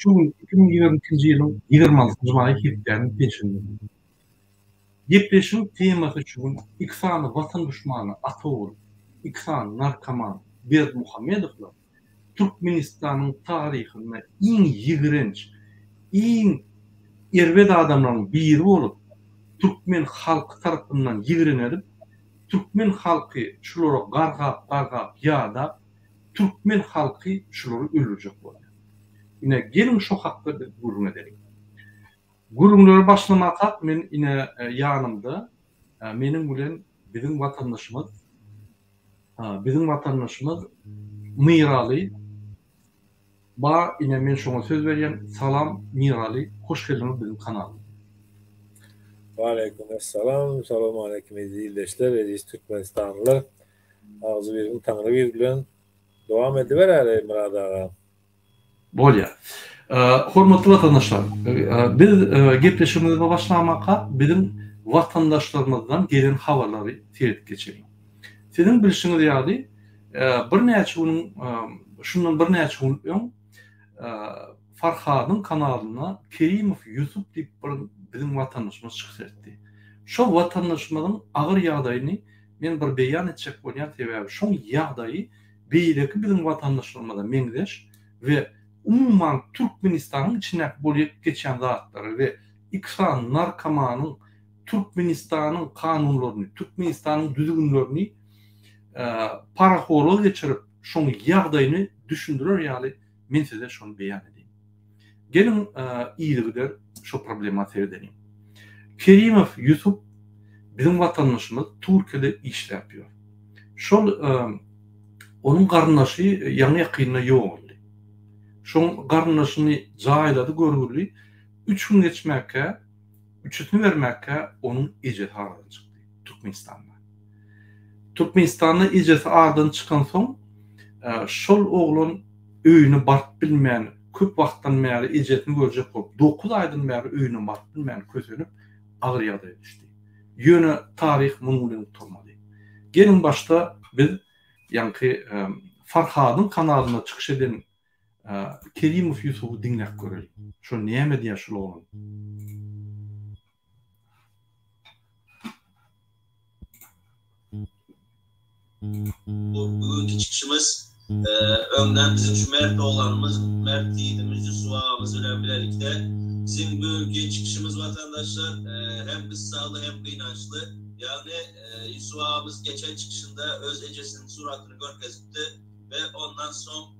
Şu gün 2022-nji ýylyň 26-njy maýy hepdäniň penşenbe güni. Gepleşigiň temasy şu gün iki sany watan duşmany ata ogul, iki sany narkoman Berdimuhamedowlar Türkmenistanyň taryhynda iň ýigrenç, iň erbet adamlaryň biri bolup, türkmen halky tarapyndan ýigrenelip, türkmen halky şulara gargap-gargap ýadap, türkmen halky şulary öldürjek bolýar. Ine, geliň şo hakda biz gürrüň edeliň. Gürrüňlere başlamakak men ine ýanymda meniň bilen biziň watandaşymyz biziň watandaşymyz Myraly bar ine men şoňa söz berýän salam Myraly hoş geldiňiz biziň kanalymyza. Waleýkim essalam salowmaleýkim eziz ildeşler eziz Türkmenistanlylar agzybirligiň Taňry bir bilen dowam ediberäli Myrat aga. Bolýar. Hormatly watandaşlar, biz gepleşigimize başlamaka biziň watandaşlarymyzdan gelen habarlary seredip geçeliň. Siziň bilşiňiz ýaly, birnäçe günüň şundan birnäçe gün öň Farhadyň kanalynda Kerimow Ýusup diýip bir biziň watandaşymyz çykyş etdi. Şol watandaşymyzyň agyr ýagdaýyny men bir beýan etjek bolýan, sebäbi şoň ýagdaýy beýleki biziň watandaşlarymyza meňzeş we umuman Türkmenistanyň içindäki bolup geçýän zatlary we iki sany narkomanyň Türkmenistanyň kanunlaryny, Türkmenistanyň düzgünlerini parahola geçirip şoň ýagdaýyny düşündirer ýaly men size şony beýan edeýin. Geliň yzygider şo problema seredeliň. Kerimow Ýusup biziň watandaşymyz Türkiýede işläp ýör. Şol onuň garyndaşy ýaňy ýakynda ýogaldy. Şoň garyndaşyny jaýlady görgüli, üç gün geçmäkä, üçüsini bermäkä onuň ejesi aradan çykdy Türkmenistanda. Türkmenistanda ejesi aradan çykansoň şol oglan öýüne baryp bilmän, köp wagtdan bäri ejesini görjek bolup, dokuz aýdan bäri öýüne baryp bilmän kösenip, agyr ýagdaýa düşdi. Ýöne taryh munuň bilen gutarmady. Geliň başda biz ýaňky Farhadyň kanalynda çykyş eden Kerimow Ýusuby diňläp göreliň. Şo näme diýýär şul oglan? Bu bugünkü çykyşymyz öňden bizim şu mert oglanymyz, mert ýigidimiz Ýusup agamyz bilen bilelikde. Bizim bugünkü çykyşymyz watandaşlar hem gyssagly hem gynançly. Ýagny Ýusup agamyz geçen çykyşynda öz ejesiniň suratyny görkezipdi we ondan soň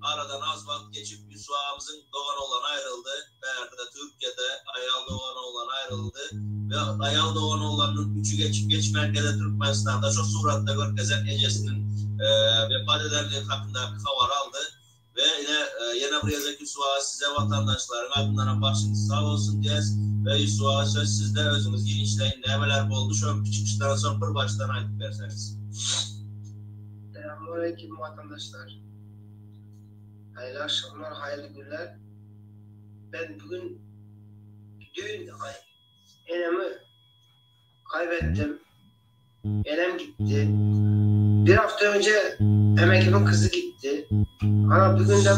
Aradan az wagt geçip Ýusup agamyzyň dogan oglany aýryldy. Bärde Türkiýede aýal dogan oglany aýryldy we aýal dogan oglanynyň üçi geçip geçmänkä-de Türkmenistanda şo suratda görkezen ejesiniň wepat edenligi hakyndaky habary aldy we ine ýene bir gezek Ýusup aga size watandaşlaryň adyndanam başyňyz sag bolsun diýäs we Ýusup aga söz sizde özüňiz giňişleýin nämeler boldy şo öňki çykyşdan soň bir başdan aýdyp berseňiz. Selamünaleyküm vatandaşlar. Hayırlı akşamlar, hayırlı günler. Ben bugün dün enemi kaybettim. Enem gitti. Bir hafta önce emekimin kızı gitti. Ama bugün de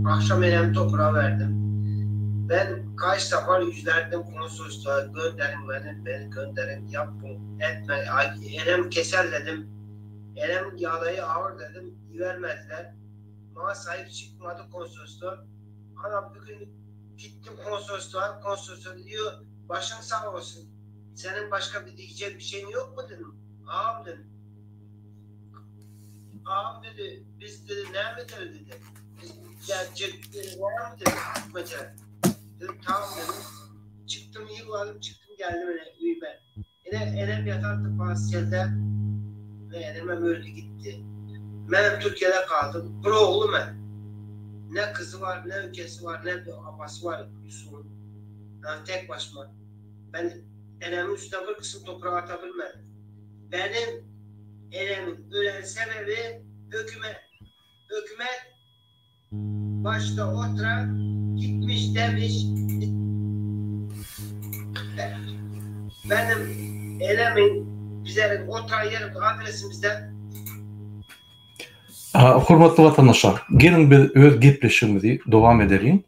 akşam enemi toprağa verdim. Ben kaç defa yüzlerdim konsolosluğa gönderin beni, beni gönderin, yapın, etme. Enem keser dedim. Enem yağdayı ağır dedim, vermediler. Bana sahip çıkmadı konsolosluğa. Ana bugün gittim konsolosluğa, konsolosluğa diyor başın sağ olsun. Senin başka bir diyecek bir şeyin yok mu dedim. Ağam dedim. Ağam dedi, biz dedi ne mi dedi. Biz gelecek dedi, ne mi dedi. Gitmece. Dedim tamam dedim. Çıktım yıllarım çıktım geldim öyle üyme. Ene, enem yatardı Pasya'da ve enemem öldü gitti. Ben Türkiye'de kaldım. Bir oğlum ben. Ne kızı var, ne ülkesi var, ne bir abası var Yusuf'un. Yani tek başıma. Ben enemin üstüne bir kısım toprağı atabilmedim. Benim enemin ölen sebebi hükümet. Hükümet başta oturan gitmiş demiş benim enemin bize oturan yerim adresimizde. Hormatly watandaşlar, geliň biz öz gepleşigimizi dowam edeliň.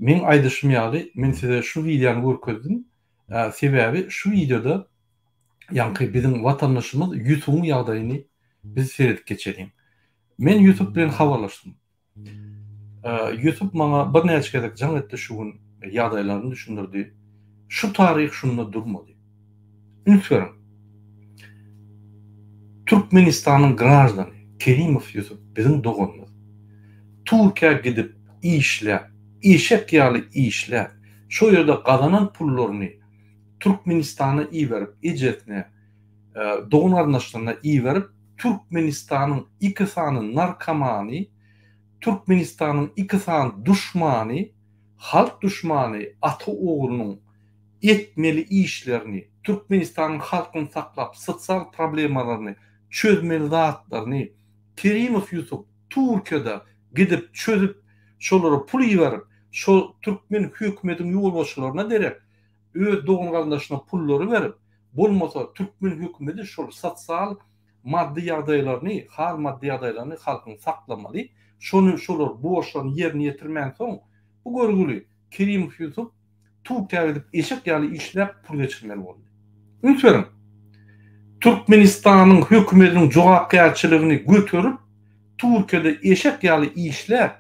Meň aýdyşym ýaly, men size şu wideony görkezdim. Sebäbi şu wideoda ýaňky biziň watandaşymyz Ýusubyň ýagdaýyny biz seredip geçeliň. Men Ýusup bilen habarlaşdym. Ýusup maňa birnäçe gezek jaň etdi şu gün ýagdaýlaryny düşündirdi. Şu taryh şunda durmady. Üns beriň. Türkmenistanyň graždany Kerimow Ýusup biziň doganymyz. Türkiýä gidip işläp, eşek ýaly işläp, şo ýerde gazanan pullaryny Türkmenistana iberip, ejesine, dogan-garyndaşlaryna iberip, Türkmenistanyň iki sany narkomany, Türkmenistanyň iki sany duşmany, halk duşmany ata oglunyň etmeli işlerini, Türkmenistanyň halkyny saklap sosial problemalaryny çözmeli zatlaryny Kerimow Ýusup Türkiýede gidip çözüp şolara pul iberip şo türkmen hökümediň ýolbaşçylaryna derek öz dogan garyndaşyna pullary berip bolmasa türkmen hökümedi şol sosial maddy ýagdaýlaryny hal maddy ýagdaýlaryny halkyň saklamaly şony şolar borçlaryny ýerine ýetirmänsoň bu görgüli Kerimow Ýusup Türkiýä gidip eşek ýaly işläp pul geçirmeli boldy. Üns beriň. Türkmenistanyň hökümediniň jogapkärçiligini göterip Türkiýede eşek ýaly işläp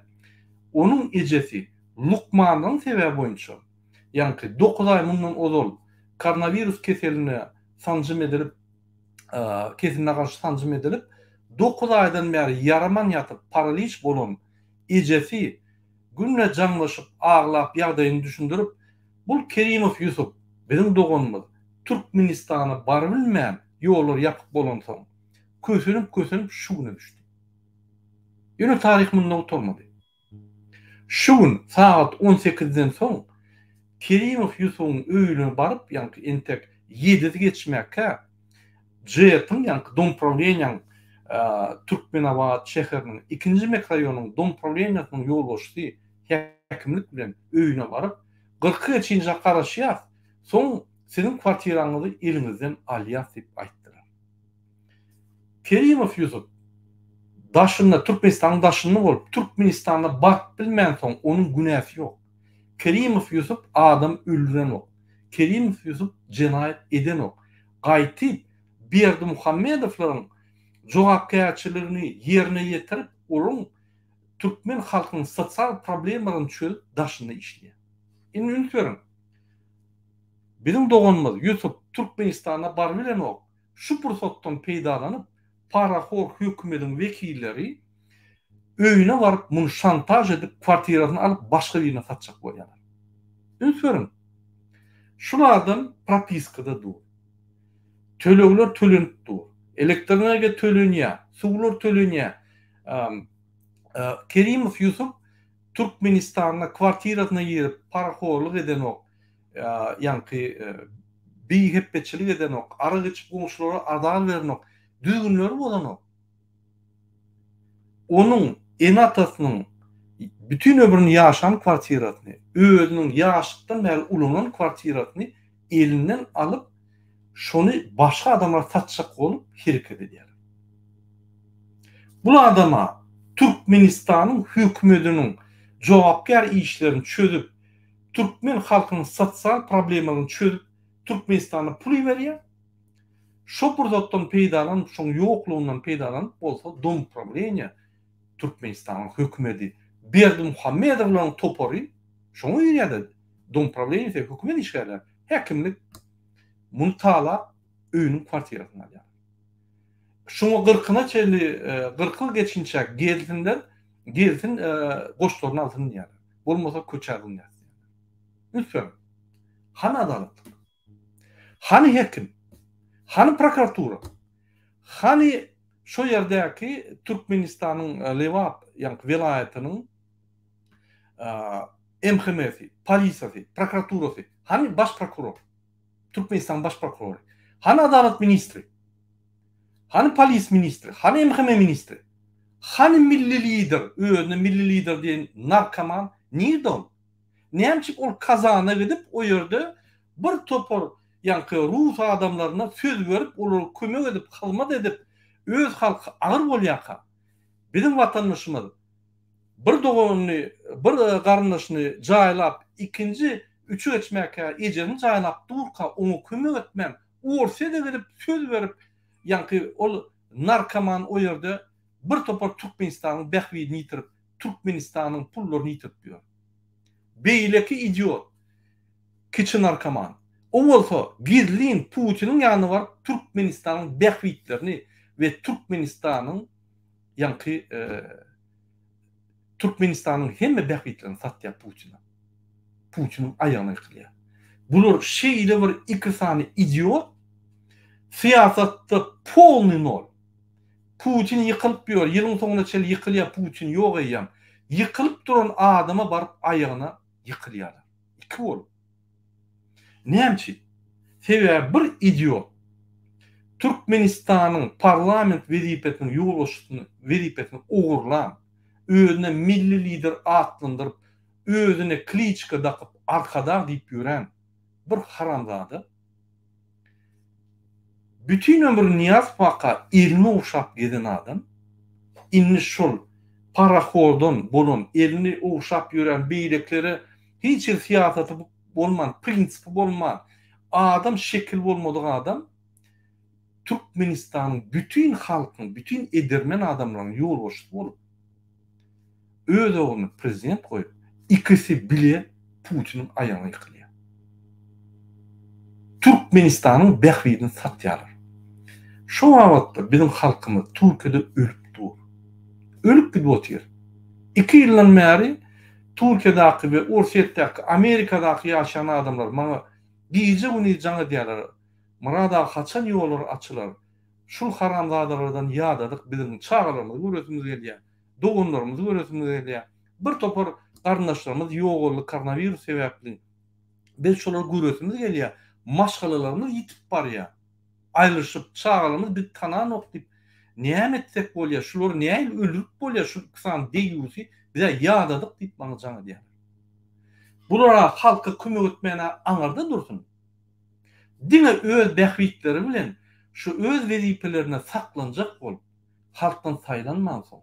onuň ejesi lukmanlygyň sebäbi boýunça ýaňky 9 aý mundan ozal koronawirus keseline sanjym edilip keseline garşy sanjym edilip 9 aýdan bäri ýaraman ýatyp paraliç bolan ejesi Günde jaňlaşyp, aglap ýagdaýyny düşündirip, Bul Kerimow Ýusup, biziň doganymyz, Türkmenistana barybilmän, ýollar ýapyk bolansoň, kösenip-kösenip şu güne düşdi. Ýöne taryh munda gutarmady. Şu gün sagat on sekizden soň Kerimow Ýusubyň öýüne baryp, ýaňky entek ýedisi geçmäkä, JEP-iň, ýaňky Domprawleniýaň Türkmenabat şäheriniň ikinji mikroraýonynyň Domprawleniýasynyň ýolbaşçysy häkimlik bilen öýüne baryp, Gyrky geçinjä garaşýas, soň siziň kwartiraňyzy eliňizden alýas diýip aýtdylar. Kerimow Ýusup daşynda, Türkmenistanyň daşynda bolup, Türkmenistana baryp bilmänsoň onuň günäsi ýok. Kerimow Ýusup adam öldürenok. Kerimow Ýusup jenaýat edenok. Gaýtyp Berdimuhamedowlaryň jogapkärçiligini ýerine ýetirip, olaryň türkmen halkynyň sosial problemalaryny çözüp daşynda işleýär. Indi üns beriň. Biziň doganymyz Ýusup Türkmenistana barybilenok. Şu pursatdan peýdalanyp parahor hökümediň wekilleri öýüne baryp muny şantaž edip kwartirasyny alyp başga birine satjak bolýarlar. Üns beriň. Şul adam propiskada dur. Tölegler tölenip dur. Elektroenergiýa tölenýär, suwlar tölenýär. Kerimow Ýusup Türkmenistanda kwartirasyna girip parahorlyk edenok, ýaňky bihepbeçilik edenok, arak içip goňşulara azar berenok, düzgünleri bozanok. Onuň ene-atasynyň bütin ömrüni ýaşan kwartirasyny, özüniň ýaşlykdan bäri ulanan kwartirasyny elinden alyp, şony başga adamlara satjak bolup hereket edýärler. Bul adama Türkmenistanyň hökümediniň jogapkär işlerini çözüp, türkmen halkynyň sosial problemalaryny çözüp Türkmenistana pul iberýär. Şo pursatdan peýdalanyp, şoň ýoklugyndan peýdalanyp bolsa domprawleniýe Türkmenistanyň hökümedi Berdimuhamedowlaryň topary şoňa girýär-de domprawleniýesi hökümet işgärleri, häkimlik muny talap öýüniň kwartirasyny alýarlar. Şoňa gyrkyna çenli gyrkyl geçinçä gelsinler, gelsin goşlaryny alsyn diýýärler. Bolmasa köçä zyňýas diýýärler. Üns beriň. Hany adalatlyk? Hany hekim? Hany prokuratura? Hany şo ýerdäki Türkmenistanyň Lebap ýaňky welaýatynyň MHM-si, polisiýasy, prokuraturasy? Hany baş prokuror? Türkmenistanyň baş prokurory? Hany adalat ministri? Hany polis ministri? Hany MHM ministri? Hany milli lider, özüne milli lider diýen narkoman nirde ol? Näme üçin ol Kazana gidip o ýerde bir topar ýaňky rus adamlaryna söz berip olara kömek edip hyzmat edip öz halky agyr bolýarka? Biziň watandaşymyz bir doganyny, bir garyndaşyny jaýlap, ikinji üçe geçmäkä ejesini jaýlap durka oňa kömek etmän, Orsýede gidip söz berip, ýaňky ol narkoman o ýerde bir topar Türkmenistanyň bähbidini ýitirip, Türkmenistanyň pullaryny ýitirip ýör. Beýleki idiot, kiçi narkoman. O bolsa gizlin Putiniň ýanyna baryp Türkmenistanyň bähbitlerini we Türkmenistanyň ýaňky Türkmenistanyň hemme bähbitlerini satýar Putine. Putiniň aýagyna ýykylýar. Bular şeýle bir iki sany idiot, syýasatda polnyý nol. Putin ýykylyp ýör, ýylyň soňuna çenli ýykylýar, Putin ýok eýýäm. Ýykylyp duran adama baryp aýagyna ýykylýarlar. Iki bolup. Näme üçin? Sebäbi bir idiot Türkmenistanyň parlament wezipesiniň ýolbaşçysyny wezipesini ogurlan, özüne milli lider atlandyryp, özüne kliçka dakyp Arkadag diýip ýören bir haramzada Bütin ömri Nyýazow waka elini ogşap gezen adam, indi şol parahordan bolan, elini ogşap ýören beýlekilere hiç hili syýasaty bolman, prinsipi bolman, adam şekili bolmadyk adam Türkmenistanyň bütin halkyň, bütin edermen adamlaryň ýolbaşçysy bolup, öz ogluny prezident goýup, ikisi bile Putiniň aýagyna ýykylýar. Türkmenistanyň bähbidini satýarlar. Şo babatda biziň halkymyz Türkiýede ölüp dur. Ölüp gidip otyr. Iki ýyldan bäri Türkiýedäki we Orsýetdäki, Amerikadaky ýaşaýan adamlar maňa gije-gündiz jaň edýärler, Myrat aga haçan ýollar açylar? Şul haramzadalardan ýadadyk biziň çagalarymyzy göresimiz gelýär. Doganlarymyzy göresimiz gelýär. Bir topar garyndaşlarymyz ýogaldy koronawirus sebäpli. Biz şolary göresimiz gelýär. Maşgalalarymyz ýitip barýar. Aýrylyşyp, çagalarymyz bizi tananok diýip, näme etsek bolýar, şulary nähili öldürip bolýar, şu iki sany deýýusy biz-ä ýadadyk diýip maňa jaň edýärler. Bular-a halka kömek etmän-ä aňyrda dursun. Diňe öz bähbitleri bilen şu öz wezipelerinde saklanjak bolup, halkdan saýlanmansoň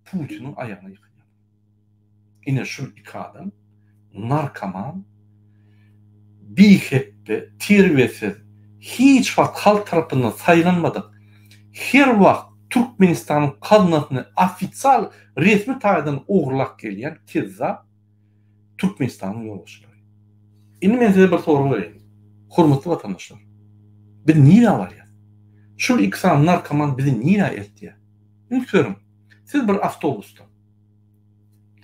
Putiniň aýagyna ýykylýar. Ine şul iki adam narkoman, bihepbe, terbiýesiz, hiç wagt halk tarapyndan saýlanmadyk, her wagt Türkmenistanyň gaznasyny ofisial resmi taýdan ogurlap gelýän kezzap Türkmenistanyň ýolbaşçylary. Indi men size bir sorag bereýin. Hormatly watandaşlar. Biz nirä barýas? Şul iki sany narkoman bizi nirä eltýär? Üns beriň. Siz bir awtobusda.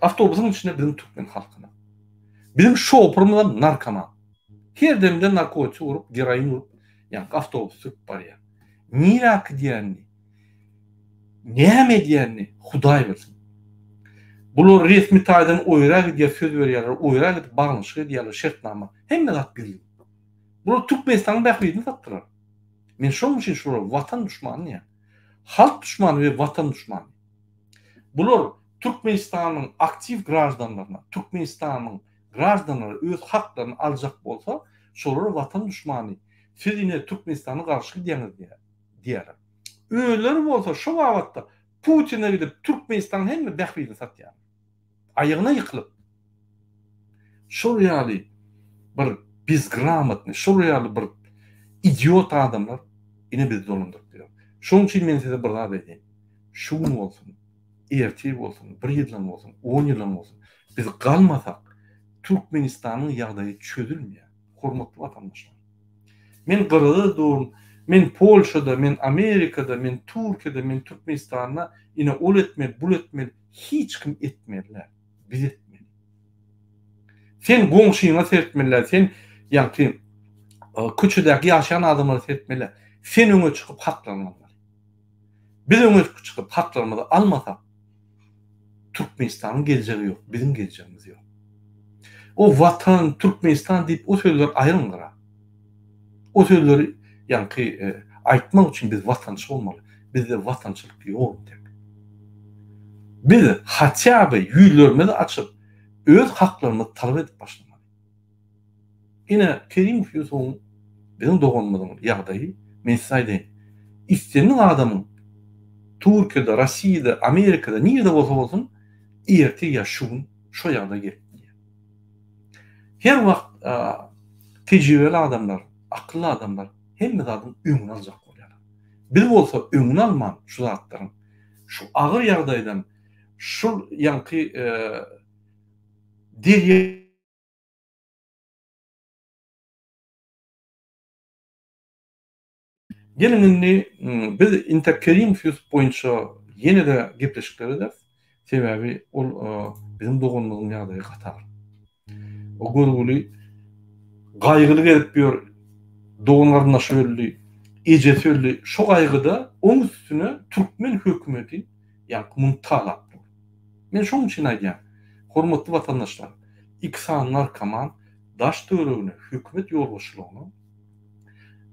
Awtobusyň içinde biziň türkmen halkymyz. Biziň şoförymyzam narkoman. Her demde narkotik urup, geroin urup, ýa awtobus sürüp barýar. Nirä äkidýänini, näme edýänini Hudaý bilsin. Bular resmi taýdan oýra gidýär, söz berýärler, oýra gidip baglanyşyk edýärler, şertnama. Hemme zat gizlin. Bular Türkmenistanyň bähbidini satdylar. Men şonuň üçin şulara watan duşmany diýýän. Halk duşmany we watan duşmany. Bular Türkmenistanyň aktiw graždanlaryna, Türkmenistanyň graždanlary öz haklaryny aljak bolsa, şolara watan duşmany, siz ine Türkmenistana garşy gidýäňiz diýýärler. Özleri bolsa şo babatda Putine gidip Türkmenistanyň hemme bähbidini satýarlar. Aýagyna ýykylyp. Şol ýaly bir bezgramotnyý, şol ýaly bir idiot adamlar ine bizi dolandyryp ýör. Şonuň üçin men size bir zat aýdaýyn. Şu gün bolsun, ertir bolsun, bir ýyldan bolsun, on ýyldan bolsun, biz galmasak Türkmenistanyň ýagdaýy çözülmeýär. Hormatly watandaşlar. Men Gyrgyzda durun, men Polşada, men Amerikada, men Türkiýede, men Türkmenistanda ine ol etmeli, bul etmeli, hiç kim etmeli däl. Biz etmeli. Sen goňşyňa seretmeli däl, sen ýaňky köçedäki ýaşaýan adamlara seretmeli däl. Sen öňe çykyp haklaryňy almaly. Biz öňe çykyp haklarymyzy almasak, Türkmenistanyň geljegi ýok, biziň geljegimiz ýok. O Watan, Türkmenistan diýip o sözleri aýryň gyra. O sözleri ýaňky e, aýtmak üçin biz watançy bolmaly. Bizde watançylyk ýok entek. Biz hatýa by ýüzlerimizi açyp öz haklarymyzy talap edip başlamaly. Ine Kerimow Ýusubyň biziň doganymyzyň ýagdaýy men size aýdaýyn. Islendik adamyň. Türkiýede, Rossiýada, Amerikada, nirede bolsa bolsun, ertir ýa şu gün şo ýagdaý gelip bilýär. Her wagt tejribeli adamlar, akylly adamlar hemme zadyň öňüni aljak bolýarlar. Biz bolsa öňüni alman şu zatlaryň, şu agyr ýagdaýdan, şul ýaňky derýa Geliň indi biz intek Kerimow Ýusup boýunça ýene-de gepleşikler ederis. Sebäbi ol biziň doganymyzyň ýagdaýy gaty agyr. O görgüli gaýgyly gezip ýör. Dogan garyndaşy öldi, ejesi öldi. Şo gaýgyda oň üstüne türkmen hökümeti ýaňky muny talap dur. Men şoň üçin aýdýan, hormatly watandaşlar, iki sany narkoman daş-töweregine, hökümet ýolbaşçylygyna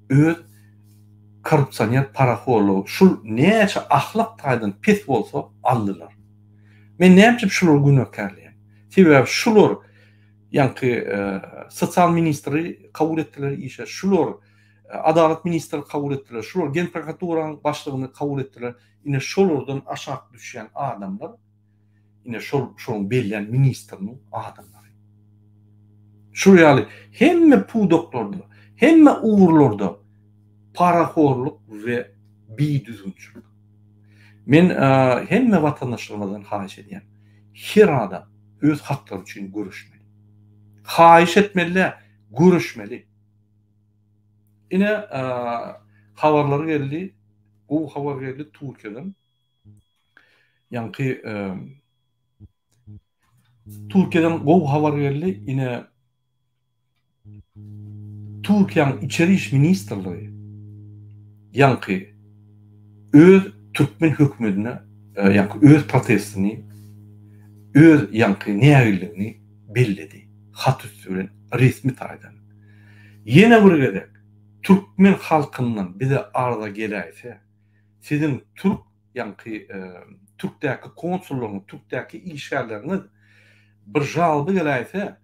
öz korrupsioner parahorlugy şul näçe ahlak taýdan pes bolsa aldylar. Men näme üçin şulary günäkärleýän? Sebäbi şular ýaňky sosial ministri kabul etdiler işe, şular adalat ministri kabul etdiler, şular genprokuraturanyň başlygyny kabul etdiler. Ine şolardan aşak düşýän adamlar Ine şol şoň bellän ministriniň adamlary. Şul ýaly hemme pudaklarda, hemme ugurlarda parahorluk we bidüzgünçilik. Men hemme watandaşlarymyzdan haýyş edýän, her adam öz haklary üçin göreşmeli. Haýyş etmeli däl, göreşmeli. Ine habarlar geldi, gowy habar geldi Türkiýeden. Ýaňky Türkiýeden gowy habar geldi. Ine Türkiýäniň içeri iş ministrligi ýaňky öz türkmen hökümetine ýaňky öz protestini, öz ýaňky nägileligini belledi. Hat üsti bilen resmi taýdan. Ýene bir gezek türkmen halkyndan bize arza geläýse, Siziň türk ýaňky türkdäki konsullaryňyz, türkdäki işgärleriňiz bir žalba geläýse,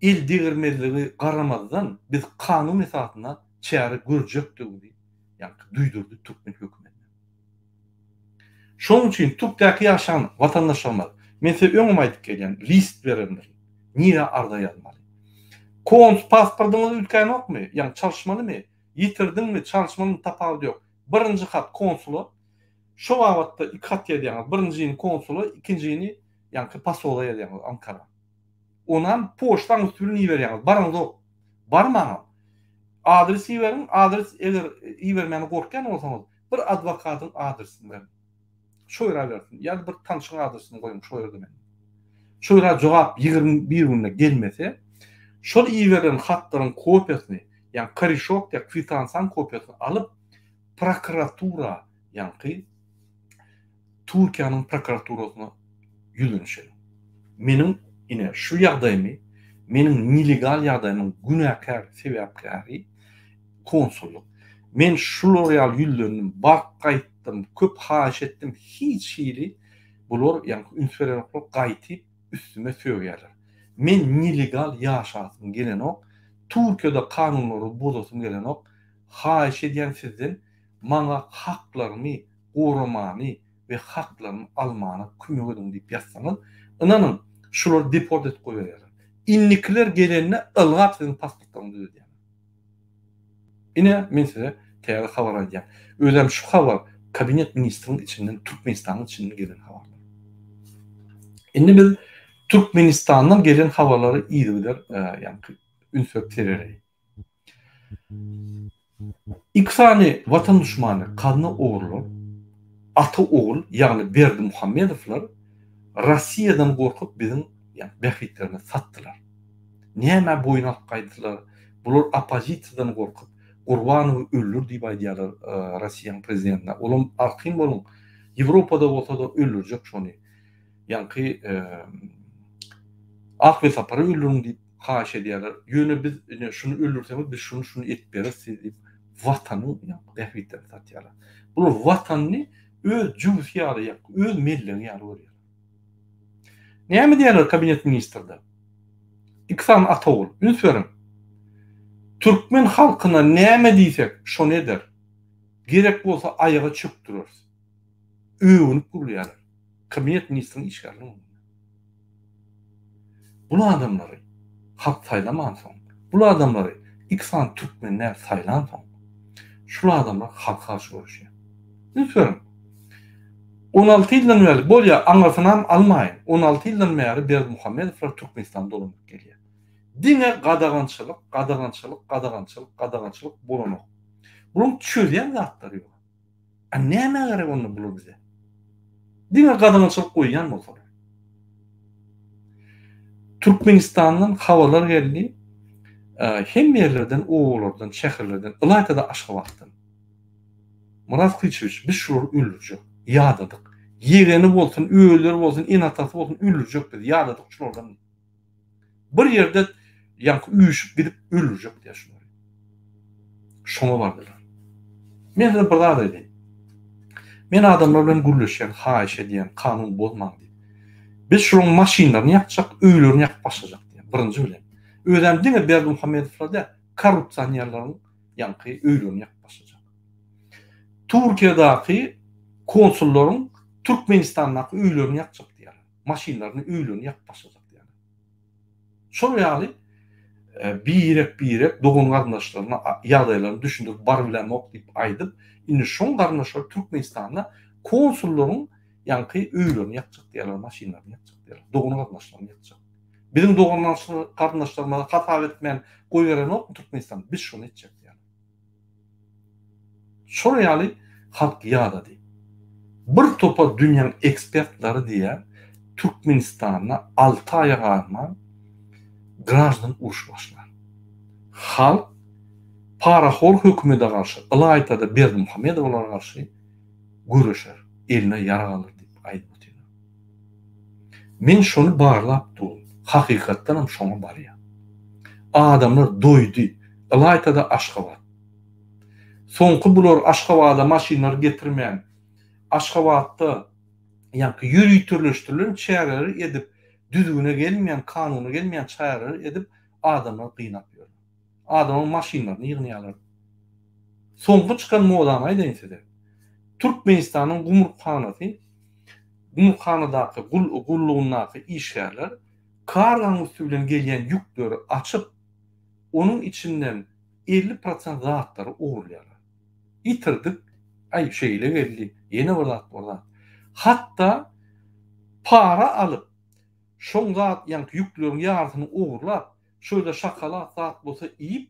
el degirmezligi garamazdan biz kanun esasynda çäre görjekdigimizi ýaňky duýdurdy türkmen hökümetine. Şonuň üçin türkdäki ýaşan watandaşlarymyz, men size öňem aýdyp gelýän, list berendirin, nirä arza ýazmaly. Kons pasportyňyz üýtgänokmy, ýagny çalyşmalymy, ýitirdiňmi, çalyşmalymy tapawudy ýok. Birinji hat konsula, şo babatda iki hat ýazýaňyz. Birinjini konsula, ikinjini ýaňky posola ýazýaňyz Ankara. Onam poçtaň üsti bilen iberýäňiz. Baraňzok. Barmaňam. Adres iberiň, adres eger ibermäne gorkýan bolsaňyz, bir adwokatyň adresini beriň. Şo ýere bersin. Ýa-da bir tanşyň adresini goýuň şo ýerde men. Şo ýere jogap 21 günde gelmese, şol iberilen hatlaryň kopiýasyny, ýagny korişok ýa kwitansiýanyň kopiýasyny alyp, prokuratura, ýaňky Türkiýäniň prokuraturasyna ýüzlenişeliň. Meniň ine şu ýagdaýymy, meniň nelegal ýagdaýymyň günäkär sebäpkäri konsullyk. Men şular ýaly ýüzlendim, baryp gaýtdym, köp haýyş etdim, hiç hili bular ýaňky üns berenoklar, gaýtyp üstüme sögýärler. Men nelegal ýaşasym gelenok, Türkiýede kanunlary bozasym gelenok, haýyş edýän sizden maňa haklarymy goramany we haklarymy almana kömek ediň diýip ýazsaňyz, ynanyň, şulary deport edip goýberýärler. Indikiler gelende ylgap siziň pasportlaryňyzy düzedýärler. Ine, men size täze habar aýdýan. Özem şu habar kabinet ministriň içinden, Türkmenistanyň içinden gelen habarlar. Indi biz Türkmenistandan gelen habarlary yzygider, ýagny üns berip serereýin. Iki sany watan duşmany gazna ogrular, ata-ogul, ýagny Berdimuhamedowlar Rossiýadan gorkup biziň bähbitlerimizi satdylar. Nämä boýun alyp gaýtdylar? Bular oppozisiýadan gorkup, Gurbanowy öldür diýip aýdýarlar Rossiýanyň prezidentine. Olam arkaýyn boluň, Ýewropada bolsa-da öldürjek şony. Ýaňky Ak Welsapary öldüriň diýip haýyş edýärler. Ýöne biz ine şuny öldürseňiz biz şuny şuny edip bereris size diýip watanyň bähbitlerini satýarlar. Bular watanyny öz jübüsi ýaly ýa öz mellegi ýaly görýärler. Näme diýýärler kabinet ministrde? Iki sany ata ogul. Üns beriň. Türkmen halkyna näme diýsek şony eder. Gerek bolsa aýaga çökdüreris. Öwünip gürleýärler. Kabinet ministriniň işgärleriniň öňünde. Bul adamlary halk saýlamansoň, bul adamlary iki sany türkmen däl saýlansoň, şul adamlar halka garşy göreşýär. Üns beriň. 16 ýyldan bäri, bolýa, aňyrsynam almaýyn, 16 ýyldan bäri Berdimuhamedowlar Türkmenistany dolandyryp gelýär. Diňe gadagançylyk, gadagançylyk, gadagançylyk, gadagançylyk bolanok. Bularyň çözýän zatlary ýok. A nämä gerek onda bular bize? Diňe gadagançylyk goýýan bolsalar. Türkmenistandan habarlar geldi. Hemme ýerlerden, obalardan, şäherlerden, ylaýta-da Aşgabatdan. Myrat Kyçewiç, biz şulary öldürjek. Ýadadyk. Ýegeni bolsun, özleri bolsun, ene-atasy bolsun öldürjek biz. Ýadadyk şulardan. Bir ýerde ýaňky üýşüp gidip öldürjek diýýär şulary. Şoňa bardylar. Men size bir zat aýdaýyn. Men adamlar bilen gürleşýän, haýyş edýän, kanun bozmaň diýip. Biz şularyň maşynlaryny ýakjak, öýlerini ýakyp başlajak diýýän, birinji bilen. Özem diňe Berdimuhamedowlar däl, korrupsionerleriň ýaňky öýlerini ýakyp başlajak. Türkiýedäki konsullaryň Türkmenistandaky öýlerini ýakjak diýýärler. Maşynlaryny, öýlerini ýakyp başlajak diýýärler. Şol ýaly birek-birek dogan-garyndaşlaryna ýagdaýlaryny düşündirip barybilemok diýip aýdyp, indi şoň garyndaşlary Türkmenistanda konsullaryň ýaňky öýlerini ýakjak diýýärler, maşynlaryny ýakjak diýýärler, dogan-garyndaşlaryny ýakjak. Biziň dogan-garyndaşlarymyzy hasap etmän goýberenokmy Türkmenistan, biz şony etjek diýýärler. Şol ýaly halk ýadady. Bir topar dünýäň ekspertleri diýýär, Türkmenistanda alty aýa galman graždan uruş başlar. Halk parahor hökümede garşy, ylaýta-da Berdimuhamedowalara garşy göreşer, eline ýarag alar diýip aýdyp otyrlar. Men şony barlap durun. Hakykatdanam şoňa barýar. Adamlar doýdy. Ylaýta-da Aşgabat. Soňky bular Aşgabada maşynlary getirmän, Aşgabatda ýaňky ýöriteleşdirilen çäreleri edip, düzgüne gelmeýän, kanuna gelmeýän çäreleri edip, adamlary gynap ýörler. Adamyň maşynlaryny ýygnaýarlar. Soňky çykan modany aýdaýyn size. Türkmenistanyň gümrükhanasy, gümrükhanadaky gullugyndaky işgärler karganyň üsti bilen gelýän ýükleri açyp, onuň içinden 50 prosent zatlary ogurlaýarlar. Ýitirdik, aý şeýle geldi, ýene bir zat, bir zat. Hatda para alyp, şoň zat, ýaňky ýükleriň ýarysyny ogurlap, Şöyle şokolad zat bolsa iýip,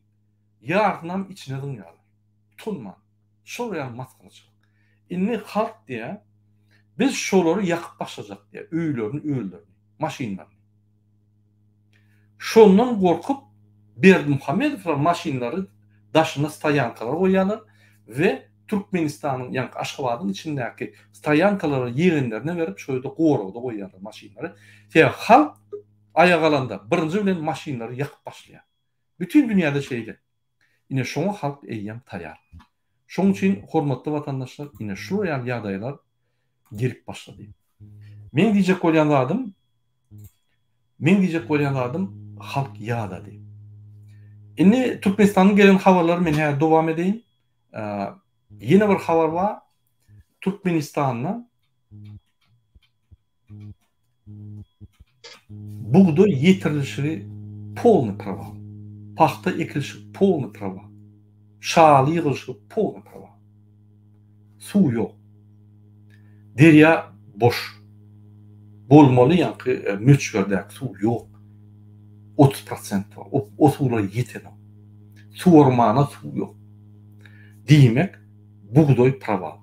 ýarysynam içine zyňýarlar. Utanman. Şol ýaly masgaraçylyk. Indi halk diýýär, biz şolary ýakyp başlajak diýýär, öýlerini, özlerini, maşynlaryny. Şondan gorkup Berdimuhamedowlar maşynlary daşyna stoýankalar goýýarlar we Türkmenistanyň, ýaňky Aşgabadyň içindäki stoýankalary ýegenlerine berip, şo ýerde goragda goýýarlar maşynlary. Sebäbi halk Aýak alanda birinji bilen maşynlary ýakyp başlaýar. Bütin dünýäde şeýle. Ine şoňa halk eýýäm taýar. Şoň üçin hormatly watandaşlar ine şular ýaly ýagdaýlar gelip başlady. Meň diýjek bolýan zadym meň diýjek bolýan zadym halk ýadady. Indi Türkmenistandan gelen habarlary men häzir dowam edeýin. Ýene bir habar bar. Türkmenistanda Bugdaý ýetirilişigi polny proval. Pagta ekilişi polny proval. Şaly ýygylyşy polny proval. Suw ýok. Derýa boş. Bolmaly ýaňky e, möçberdäki suw ýok. 30 prosent bar. O, o suwlar ýetenok. Suwarmana suw ýok. Diýmek, bugdaý proval.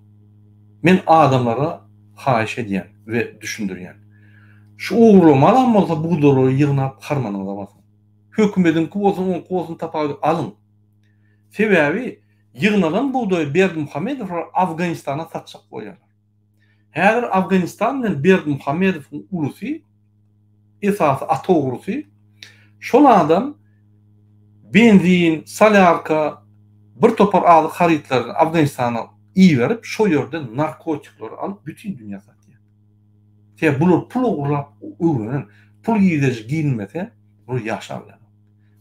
Men adamlara haýyş edýän we düşündirýän. Şu ogurlamalam bolsa bugdalary ýygnap harmanyňyza basyň. Hökümediňki bolsun oňky bolsun tapawudy alyň. Sebäbi ýygnalan bugdaýy Berdimuhamedowlar Afganistana satjak bolýarlar. Häzir Afganistan bilen Berdimuhamedowyň ulusy esasy ata ogrusy şol adam benzin, solýarka, bir topar azyk harytlaryny Afganistana iberip, şo ýerden narkotikleri alyp bütin dünýä satýar. Sebäbi bular pul ogurlap öwrenen, pul girdeji girilmese, bular ýaşap bilenok.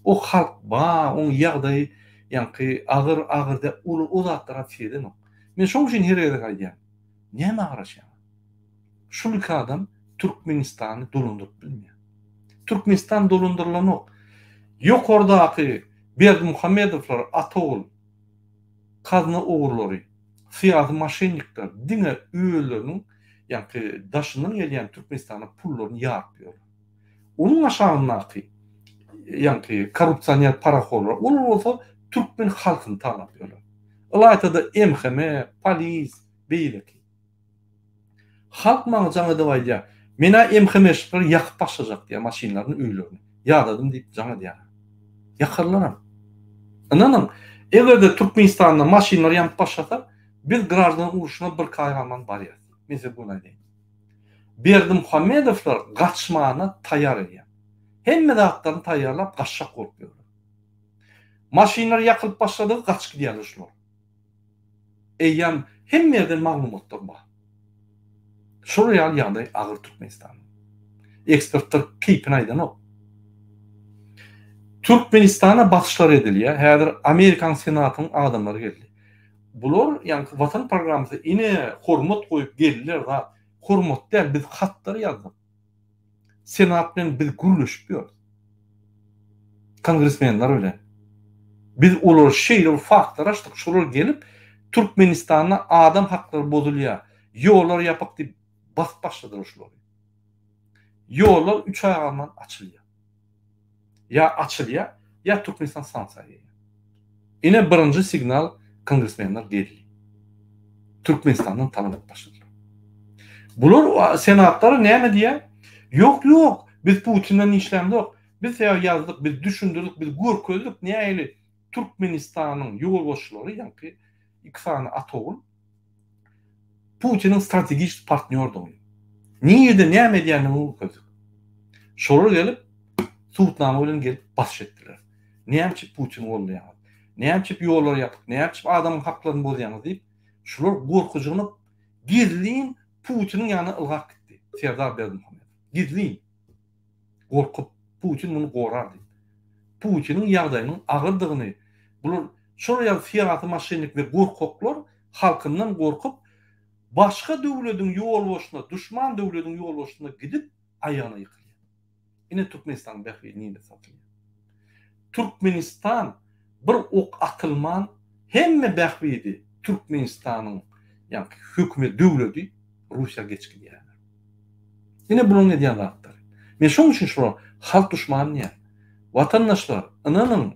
O halk bar, oň ýagdaýy ýaňky agyr agyr däl, olar o zatlara seredenok. Men şoň üçin her gezek aýdýan, nämä garaşýaňyz? Şul iki adam Türkmenistany dolandyryp bilmeýär. Türkmenistan dolandyrylanok. Ýokardaky Berdimuhamedowlar ata ogul gazna ogurlary, syýasy maşennikler diňe özleriniň ýaňky daşyndan gelýän Türkmenistana pullaryny ýaryp ýörler. Onuň aşagyndaky ýaňky korrupsioner parahorlar olar bolsa türkmen halkyny talap ýörler. Ylaýta-da MHM, polis, beýleki. Halk maňa jaň edip aýdýar, Men-ä MHM-şikleri ýakyp başlajak diýýär maşynlaryny, öýlerini. Ýadadym diýip jaň edýärler. Ýakarlaram. Ynanyň, eger-de Türkmenistanda maşynlar ýanyp başlasa, biz graždan urşuna birki aý galman barýas. Men size göni aýdaýyn. Berdimuhamedowlar gaçmana taýýar edýär. Hemme zatlaryny taýýarlap gaçjak bolup ýörler. Maşynlar ýakylyp başladygy gaçyp gidýärler şular. Eýýäm hemme ýerden maglumatlar bar. Şol ýaly ýagdaý agyr Türkmenistanda. Ekspertler keýpini aýdanok. Türkmenistana basyşlar edilýär. Häzir Amerikan Senatynyň adamlary geldi. Bular ýaňky Watan programmasy ine hormat goýup geldiler zat. Hormat däl biz hatlar ýazdyk. Senat bilen biz gürleşip ýörüs. Kongresmenler bilen. Biz olara şeýle bir faktlar açdyk, şolar gelip Türkmenistanda adam haklary bozulýar, ýollar ýapyk diýip basyp başladylar şulary. Ýollar üç aý galman açylýar. Ýa açylýar, ýa Türkmenistan sanksiýa girýär. Ine birinji signal kongresmenler geldi. Türkmenistandan talap edip başladylar. Bular senatlara näme diýýär? Ýok, ýok, biz Putinden işlämzok. Biz sebäbi ýazdyk, biz düşündirdik, biz görkezdik nähili Türkmenistanyň ýolbaşçylary, ýaňky iki sany ata ogul Putiniň strategik partnýordygyny, nirede näme edýändigini görkezdik. Şolar gelip, subutnama bilen gelip basyş etdiler. Näme üçin Putini goldaýaňyz? Näme üçin ýollar ýapyk? Näme üçin adamyň haklaryny bozýaňyz diýip, şular gorkujygyny gizlin Putiniň ýanyna ylgap gitdi. Serdar Berdimuhamedow. Gizlin. Gorkup, Putin muny gorar diýip. Putiniň ýagdaýynyň agyrdygyny bular şol ýaly syýasy maşennik we gorkaklar halkyndan gorkup başga döwlediň ýolbaşyna duşman döwlediň ýolbaşyna gidip aýagyna ýykylýar. Ine Türkmenistanyň bähbidi nirde satylýar. Türkmenistan bir ok atylman hemme bähbidi Türkmenistanyň ýaňky hökümet döwledi Russiýa geçip gidýärler. Ine bularyň edýän zatlary. Men şoň üçin şular halk duşmany diýýän. Watandaşlar ynanyň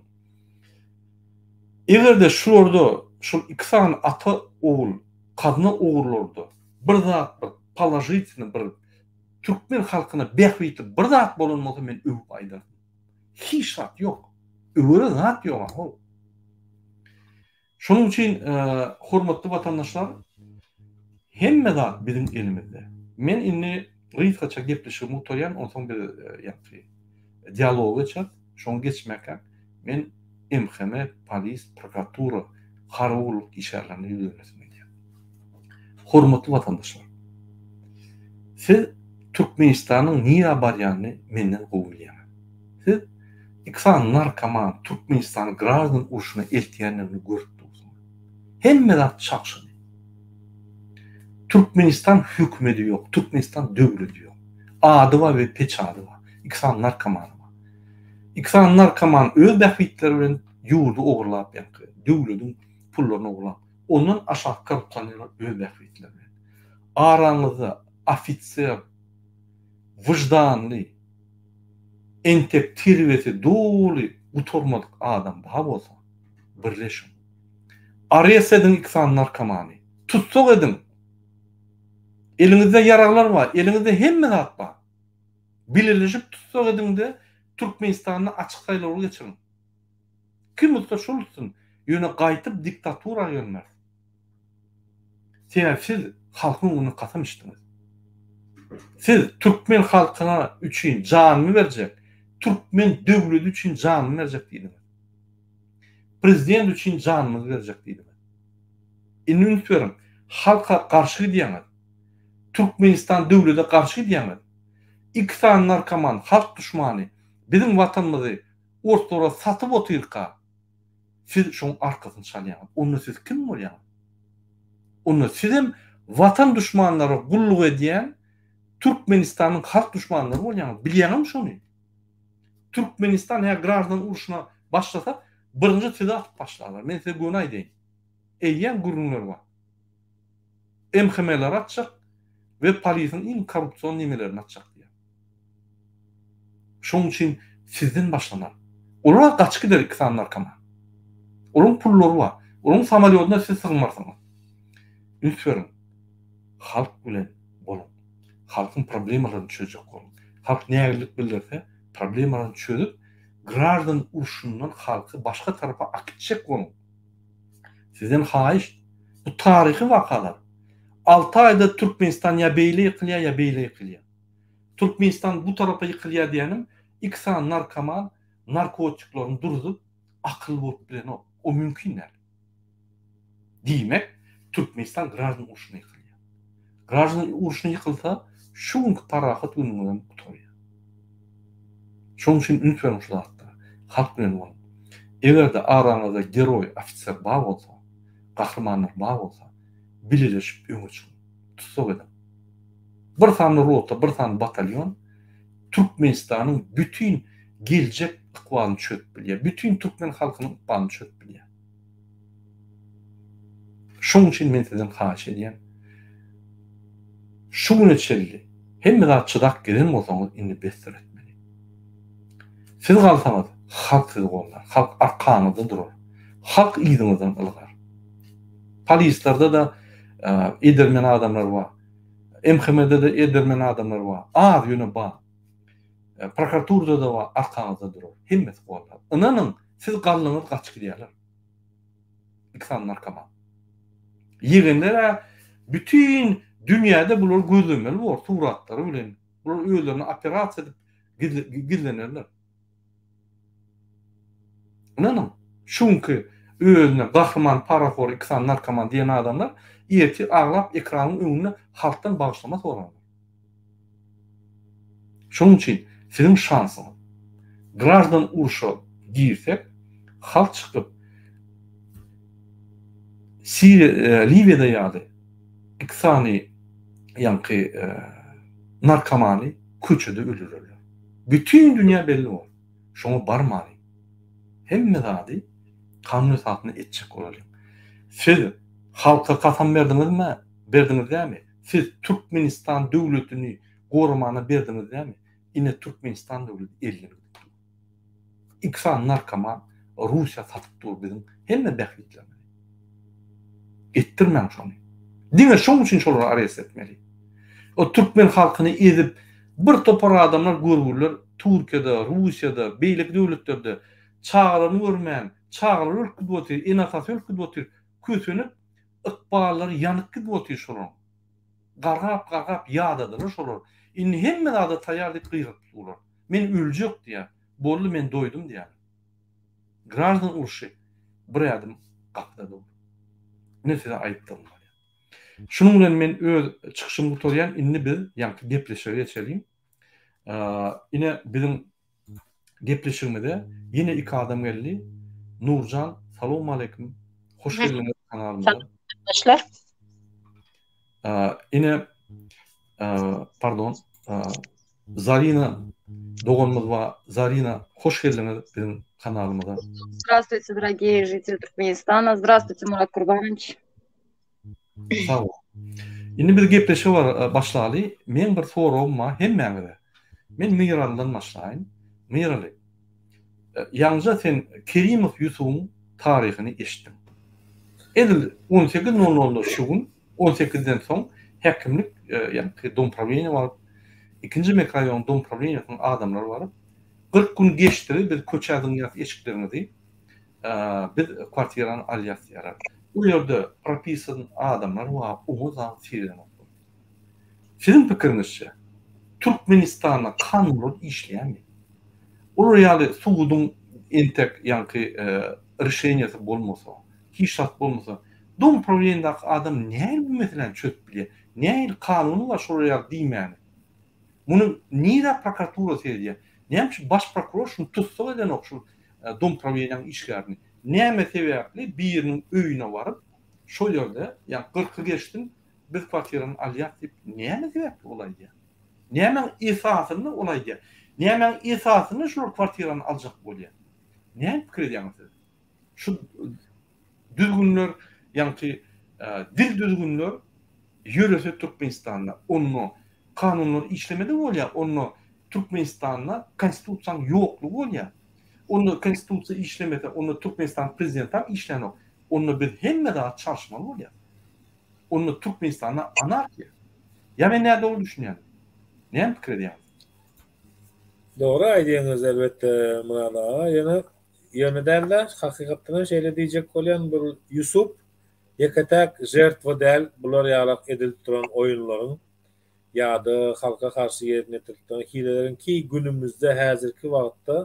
egerde şularda şol iki sany ata ogul gazna ogurlarda bir zat bir položitelny bir türkmen halkyna bähbitli bir zat bolan bolsa men öwüp aýdardym. Hiç zat ýok. Öwere zat ýok how. Şonuň üçin hormatly watandaşlar hemme zat biziň elimizde. Men indi gysgaça gepleşigimi gutarýan, onsoň biz ýaňky dialoga geçeris. Şoňa geçmäkäk men MHM, polis, prokuratura, harby gulluk işgärlerine ýüzlenesim gelýär. Hormatly watandaşlar! Siz Türkmenistanyň nirä barýanyny menden gowy bilýäňiz. Siz iki sany narkoman Türkmenistany graždan urşuna eltýändigini görüp dursuňyz. Hemme zat çagşady. Türkmenistan hökümedi ýok, Türkmenistan döwledi ýok. Ady bar we peçady bar. Iki sany narkomany bar. Iki sany narkoman öz bähbitleri bilen ýurdy ogurlap ýaňky döwlediň pullaryny ogurlap. Ondan aşak korrupsionerler öz bähbitleri bilen. Araňyzda ofiser, wyždanly, entek terbiýesi doly gutarmadyk adam bar bolsa, birleşiň. Arest ediň iki sany narkomany. Tussag ediň. Eliňizde ýaraglar bar, eliňizde hemme zat bar. Bileleşip tussag ediňde Türkmenistanda açyk saýlawlar geçiriň. Kim utsa şol utsun, ýöne gaýtyp diktatura gelmeris. Sebäbi siz halkyň öňünde kasam içdiňiz. Siz türkmen halkyna üçin janyny berjek, türkmen döwledi üçin janyny berjek diýdiňiz. Prezident üçin janymyzy berjek diýdiňiz. Indi üns beriň, halka garşy gidýäňiz. Türkmenistan döwlede garşy gidýäňiz. Iki sany narkoman, halk duşmany biziň watanymyzy orslara satyp otyrka, Siz şoň arkasyny çalýaňyz. Onda siz kim bolýaňyz? Onda sizem watan duşmanlara gulluk edýän. Türkmenistanyň halk duşmanlary bolýaňyz. Bilýäňizmi şony? Türkmenistan hä graždan urşuna başlasa, birinji sizi atyp başlarlar. Men size göni aýdaýyn. Eýýäm gürrüňler bar. MHM-leri atjak we polisiň iň korrupsion nemelerini atjak diýýär. Şonuň üçin sizden başlanar. Olar gaçyp gider iki sany narkoman. Olaryň pullary bar. Olaryň samolýodyna siz sygmarsyňyz. Üns beriň. Halk bilen boluň. Halkyň problemalaryny çözjek boluň. Halk nägilelik bildirse, problemalaryny çözüp, graždan urşundan halky başga tarapa akitjek boluň. Sizden haýyşt, bu taryhy wakalar. Alty aýda Türkmenistan ýa beýle ýykylýar, ýa beýle ýykylýar. Türkmenistan bu tarapa ýykylýar diýenim, iki sany narkoman narkotiklaryny durzup, akylly bolup bilenok. O mümkin däl. Diýmek, Türkmenistan graždan urşuna ýykylýar. Graždan urşuna ýykylsa, şu günki parahat günüňizem gutarýar. Şonuň üçin üns beriň şu zatlara. Halk bilen boluň. Eger-de araňyzda geroý ofiser bar bolsa, gahrymanlar bar bolsa, bileleşip öňe çykyň. Tussag ediň. Bir sany rota, bir sany batalýon Türkmenistanyň bütin geljek ykbalyny çözüp bilýär. Bütin türkmen halkynyň ykbalyny çözüp bilýär. Şonuň üçin men sizden haýyş edýän, şu güne çenli hemme zat çydap gelen bolsaňyz, indi besdir etmeli. Siz galsaňyz, halk sizi goldar, halk arkaňyzda durar, halk yzyňyzdan ylgar. Polislerde-de edermen adamlar bar, MHM-de-de edermen adamlar bar, az ýöne bar. Prokuraturada-da bar, arkaňyzda durar, hemmesi goldar. Ynanyň, siz galdyňyz gaçyp gidýärler. Iki sany narkoman. Ýegenler-ä bütin dünýäde bulary gözlemeli bor suratlary bilen. Bular özlerini operasiýa edip gizlenerler. Ynanyň, şu günki özüne gahryman parahor iki sany narkoman diýen adamlar ertir aglap ekranyň öňünde halkdan bagyşlama sorarlar. Şonuň üçin siziň şansyňyz. Graždan urşa girsek, halk çykyp Siriýa, Liwiýada ýaly iki sany ýaňky narkomany köçede öldürerler. Bütin dünýä belli bolar. Şoňa barmalyň. Hemme zady kanun esasynda etjek bolalyň. Siz halka kasam berdiňizmi? Berdiňiz dämi? Siz Türkmenistan döwletini goramana berdiňiz dämi? Ine Türkmenistan döwleti elden gidip dur. Iki sany narkoman Russiýa satyp dur biziň hemme bähbitlerimizi. Etdirmäň şony. Diňe şoň üçin şolary arest etmeli. O türkmen halkyny ezip bir topar adamlar görgüliler Türkiýede, Russiýada, beýleki döwletlerde çagalaryny görmän, çagalary ölüp gidip otyr, ene-atasy ölüp gidip otyr, kösenip ykballary ýanyp gidip otyr şolaryň. Gargap gargap ýadadylar şolar. Indi hemme zada taýýar diýip gygyryp durlar. Men öljek diýýär. Boldy men doýdum diýýär. Graždan urşy bir ädim gapyda dur. Ine size aýtdygym bolýar. Şunuň bilen men öz çykyşymy gutarýan. Indi biz ýaňky gepleşige geçeliň. Ine biziň gepleşigimize ýene iki adam geldi. Nurjan, salowmaleýkim. Hoş geldiňiz kanalymyza. Arkadaşlar. Ine pardon. Zarina doganymyz bar. Zarina, hoş geldiňiz biziň kanalymyza. Здравствуйте, дорогие жители Туркменистана. Здравствуйте, Мурат Курбанович. Sag bol. Indi biz gepleşige e, başlaly. Men bir soragym bar hemmäňize. Men Miralydan başlaýyn. Miraly, e, ýaňja sen Kerimow Ýusubyň taryhyny eşitdiň. Edil 18.00-da şu gün, 18-den soň häkimlik, e, ýagny dom prawleniýe baryp, ikinji mikroraýonyň dom prawleniýesiniň adamlary baryp, 40 gün geçdigi biz köçä zyňýas eşikleriňizi. Biz kwartirany alýas diýýärler. Bu ýerde propisan adamlar bar, oňa zat seredenoklar. Siziň pikiriňizçe, Türkmenistanda kanunlar işleýärmi? Olar ýaly suduň entek ýaňky rişeniýasy bolmasa, hiç zat bolmasa, dom prawleniýadaky adam nähili bu meseläni çözüp bilýär? Nähili kanuny bar şolar ýaly diýmäne? Muny nirä prokuratura seredýär? Näme üçin baş prokuror şuny tussag edenok şu dom prawleniýanyň işgärini? Näme sebäpli biriniň öýüne baryp, şol ýerde, ýa gyrky geçsin, biz kwartirany alýas diýip, näme sebäpli ol aýdýar? Nämäň esasynda ol aýdýar? Nämäň esasynda şular kwartirany aljak bolýar? Näme pikir edýäňiz siz? Şu düzgünler, ýaňky dil düzgünler ýörese Türkmenistanda, onda kanunlar işlemedi bolýar, onda Türkmenistanda konstitusiýanyň ýoklugy bolýar. Onda konstitusiýa işlemese, onda Türkmenistanyň prezidentam işlänok. Onda biz hemme zat çalyşmaly bolýar. Onda Türkmenistanda anarhiýa. Ýa men nädogry düşünýän? Näme pikir edýäňiz? Dogry aýdýaňyz elbetde Myrat aga, ýöne ýöne dälde hakykatdan hem şeýle diýjek bolýan bir Ýusup ýeke-täk žertwa däl bular ýalak edilip duran oýunlaryň ýa-da halka garşy ýerine ýetirilip duran hileleriň ki günümizde häzirki wagtda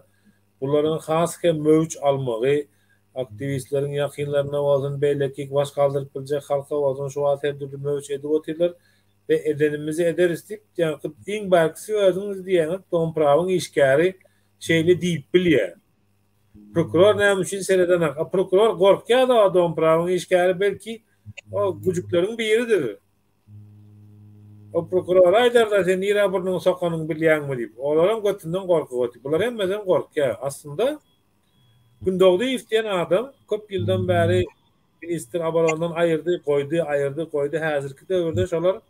bularyň has hem möwç almagy aktiwistleriň ýakynlaryna bolsun beýleki baş galdyryp biljek halka bolsun şu wagt her dürli möwç edip otyrlar we edenimizi ederis diýip, ýaňky iň bärkisi özüňiz diýýäňiz, domprawyň işgäri şeýle diýip bilýär. Prokuror näme üçin seredenak? A prokuror gorkýar-da o domprawyň işgäri belki o güjükleriň biridir. O prokurora aýdar-da sen nirä burnuňy sokanyňy bilýäňmi diýip. Olaram götünden gorkup otyr. Bular hemmesem gorkýar. Aslynda Gündogdyýew diýen adam köp ýyldan bäri Ministr oborondan aýyrdy, goýdy, aýyrdy, goýdy. Häzirki döwürde şolar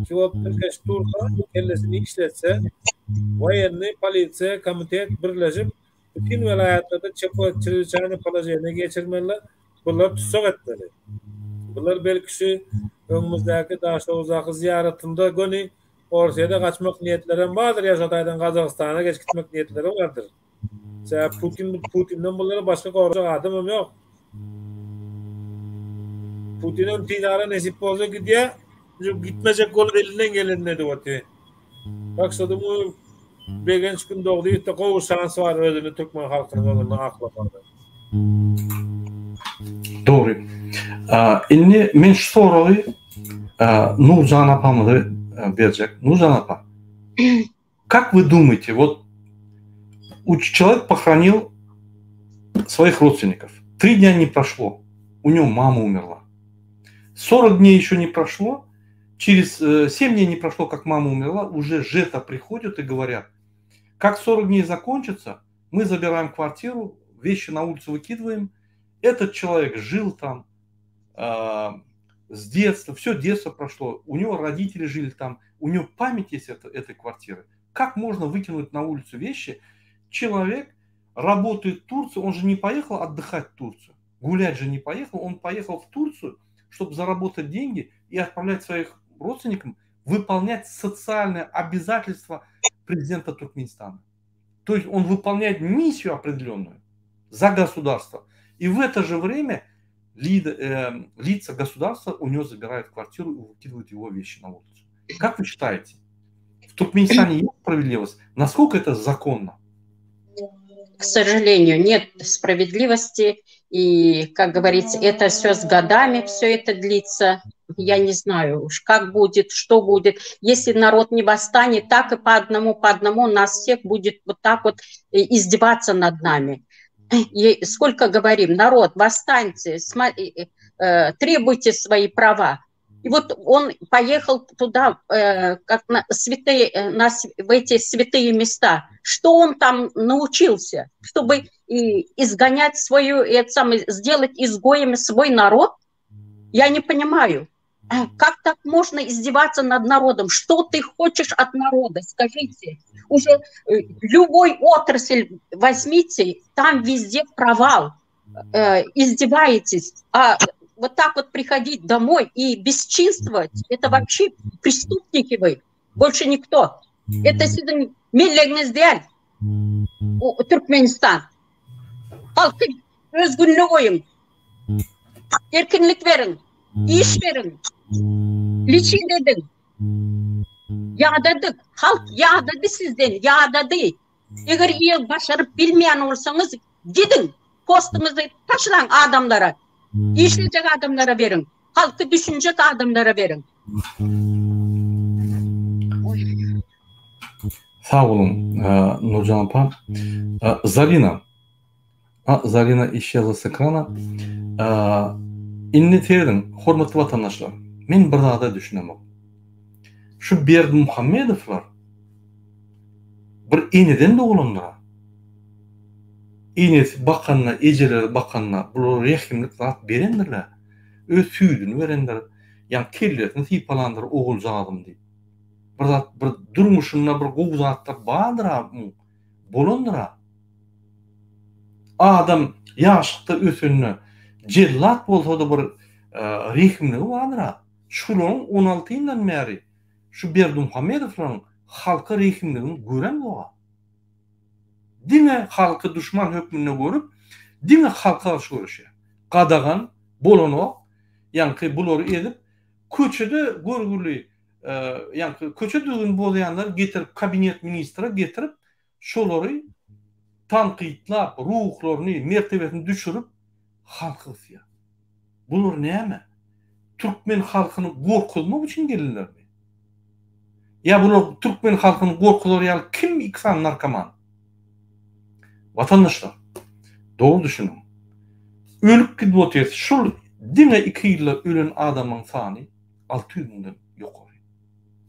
iki bolup tirkeşip dursa, kellesini işletse, woýennyý, polisiýa, komitet birleşip, bütin welaýatlarda ÇP, çrezwiçaýnyý položeniýe geçirmeliler, bulary tussag etmeli. Bular belki şu öňümizdäki Daşoguzdaky zyýaratynda göni Orsýede gaçmak niýetlerem bardyr ýa şo taýdan Gazagystana geçip gitmek niýetleri bardyr. Sebäbi Putin Putinden bulara başga gorajak adamam ýok. Putinem tizara nesip bolsa gidýär. Gitmejek bolup elinden gelenini edip otyr. Tak şo bu Begenç Gündogdyýewde gowy şans bar özüni türkmen halkynyň öňünde aklamaga. Dogry. Indi men şu soragy Nurjan apamyza berjek. Nurjan apa. Как вы думаете, вот человек похоронил своих родственников. Три дня не прошло, у него мама умерла. 40 дней еще не прошло, через 7 э, дней не прошло, как мама умерла, уже жета приходят и говорят, как 40 дней закончится, мы забираем квартиру, вещи на улицу выкидываем. Этот человек жил там э, с детства, все детство прошло, у него родители жили там, у него память есть это, этой квартиры. Как можно выкинуть на улицу вещи? Человек работает в Турции, он же не поехал отдыхать в Турцию, гулять же не поехал, он поехал в Турцию, чтобы заработать деньги и отправлять своих родственникам выполнять социальные обязательства президента Туркменистана. То есть он выполняет миссию определенную за государство. И в это же время ли, э, лица государства у него забирают квартиру и выкидывают его вещи на улицу. Как вы считаете, в Туркменистане есть справедливость? Насколько это законно? К сожалению, нет справедливости. И, как говорится, это все с годами, все это длится. Я не знаю уж, как будет, что будет. Если народ не восстанет, так и по одному, по одному нас всех будет вот так вот э, издеваться над нами. И сколько говорим, народ, восстаньте, э, э, требуйте свои права. И вот он поехал туда, э, как на святые, э, на, в эти святые места. Что он там научился, чтобы и изгонять свою, это самое, сделать изгоями свой народ? Я не понимаю. Э, как так можно издеваться над народом? Что ты хочешь от народа? Скажите. Уже э, любой отрасль возьмите, там везде провал. Э, издеваетесь. А вот так вот приходить домой и бесчинствовать, это вообще преступники вы, больше никто. Это siziň mellegiňiz däl. Türkmenistan. Halky öz gününe goýuň. Erkinlik beriň. Iş beriň. Liçin ediň. Ýadadyk. Halk ýadady sizden, ýadady. Eger ýer başaryp bilmeýän bolsaňyz, gidiň, postuňyzy taşlaň adamlara. Işlejek adamlara beriň. Halky düşünjek adamlara beriň. Sag boluň, Nurjan apa. Zarina. A, Zarina исчезла с ekrana. Indi serediň, hormatly watandaşlar, men bir zada düşünemok. Şu Berdimuhamedowlar. Bir eneden dogulandyr-a. Enesi bakanda, ejeleri bakanda bulara rehimlik zat berendir-le. Öz süýdüni berendir, ýa kellesini sypalandyr oguljagazym diýip. Bir zat, bir durmuşynda bir gowy zatlar bardyr-a muň, bolandyr-a. Adam ýaşlykda ösende jellat bolsa-da bir rehimligi bardyr-a. Şularyň 16 ýyldan bäri şu Berdimuhamedowlaryň halka rehimligini göremzog-a. Diňe halky duşman hökmünde görüp, diňe halka garşy göreşýär. Gadagan bolanok, ýaňky bulary ezip, köçede görgüli, ýaňky köçe düzgüni bozýanlary getirip kabinet ministre getirip, şolary tankytlap, ruhlaryny, mertebesini düşürip, halky gysýar. Bular näme? Türkmen halkyny gorkuzmak üçin gelinlermi? Ýa bular türkmen halkyny gorkuzar ýaly kim iki sany narkoman? Watandaşlar, dogry düşüniň. Ölüp gidip otyrys. Şul diňe iki ýylda ölen adamyň sany 600 müňden ýokary.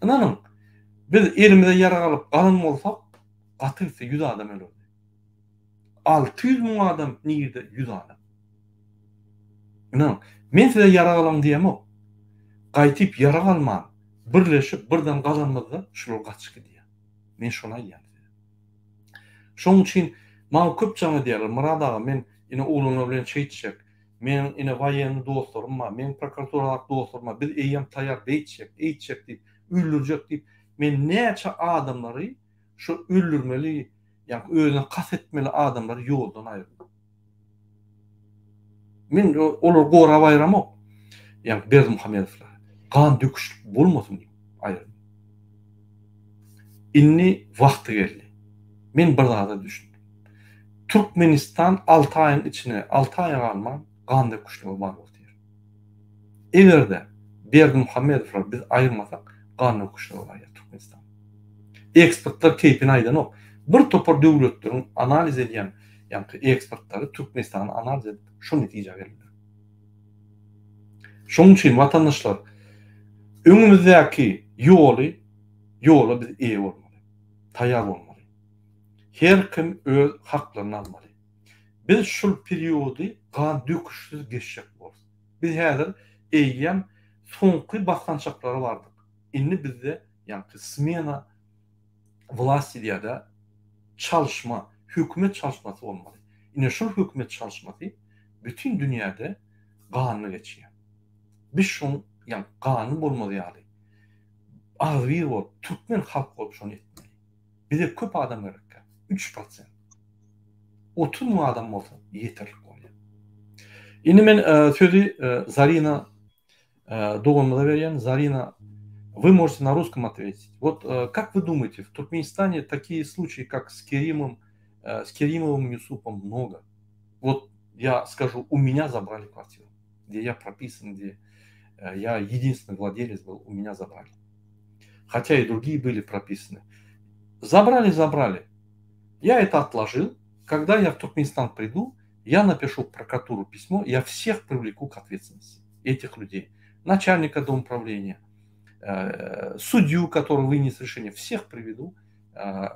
Ynanyň, biz elimize ýarag alyp galan bolsak, gaty gitse 100 adam ölerdi. 600 müň adam nirde 100 adam. Ynanyň, men size ýarag alyň diýemok. Gaýtyp ýarag alman, birleşip birden galanymyzda şular gaçyp gidýär. Men şony aýdýan size. Şonuň üçin maňa köp jaň edýärler, Myrat aga men ine oglanlar bilen şeýtjek, meniň ine waýennyý dostlarym bar, meniň prokuraturadaky dostlarym bar, biz eýýäm taýýar beýtjek, eýtjek diýip, öldürjek diýip, men näçe adamlary şu öldürmeli, ýagny özüne kast etmeli adamlary ýoldan aýyrdym. Men olary gorap aýyramok. Ýagny Berdimuhamedowlary. Gan döküşlik bolmasyn diýip aýyrdym. Indi wagty geldi. Men bir zada düşündim. Türkmenistan 6 aýyň içine, 6 aýa galman gan döküşlige baryp otyr. Eger-de Berdimuhamedowlary biz aýyrmasak, gan döküşlige barýar Türkmenistan. Ekspertler keýpini aýdanok. Bir topar döwletleriň analiz edýän ýaňky ekspertleri Türkmenistany analiz edip şu netijä geldiler. Şonuň üçin watandaşlar öňümizdäki ýoly ýola biz eýe bolmaly. Taýýar bolmaly. Her kim öz haklaryny almaly. Biz şul periody gan döküşsiz geçjek borus. Biz häzir eýýäm soňky basgançaklara bardyk. Indi bizde ýaňky smena wlasti diýýär-de, çalyşma, hökümet çalyşmasy bolmaly. Ine şol hökümet çalyşmasy bütin dünýäde ganly geçýär. Biz şoň ýaňky ganly bolmaz ýaly agzybir bolup, türkmen halk bolup şony etmeli. Bize köp adam gerekkä. 3%. 30 müň adam bolsa ýeterlik bolýar. Indi men e, sözi e, Zarina e, doganymyza berýän. Zarina, вы можете на русском ответить. Вот как вы думаете, в Туркменистане такие случаи, как с Керимом, с Керимовым Юсупом много? Вот я скажу, у меня забрали квартиру, где я прописан, где я единственный владелец был, у меня забрали. Хотя и другие были прописаны. Забрали, забрали. Я это отложил. Когда я в Туркменистан приду, я напишу в прокуратуру письмо, я всех привлеку к ответственности этих людей. Начальника домоуправления, э, судью, который вынес решение, всех приведу, э,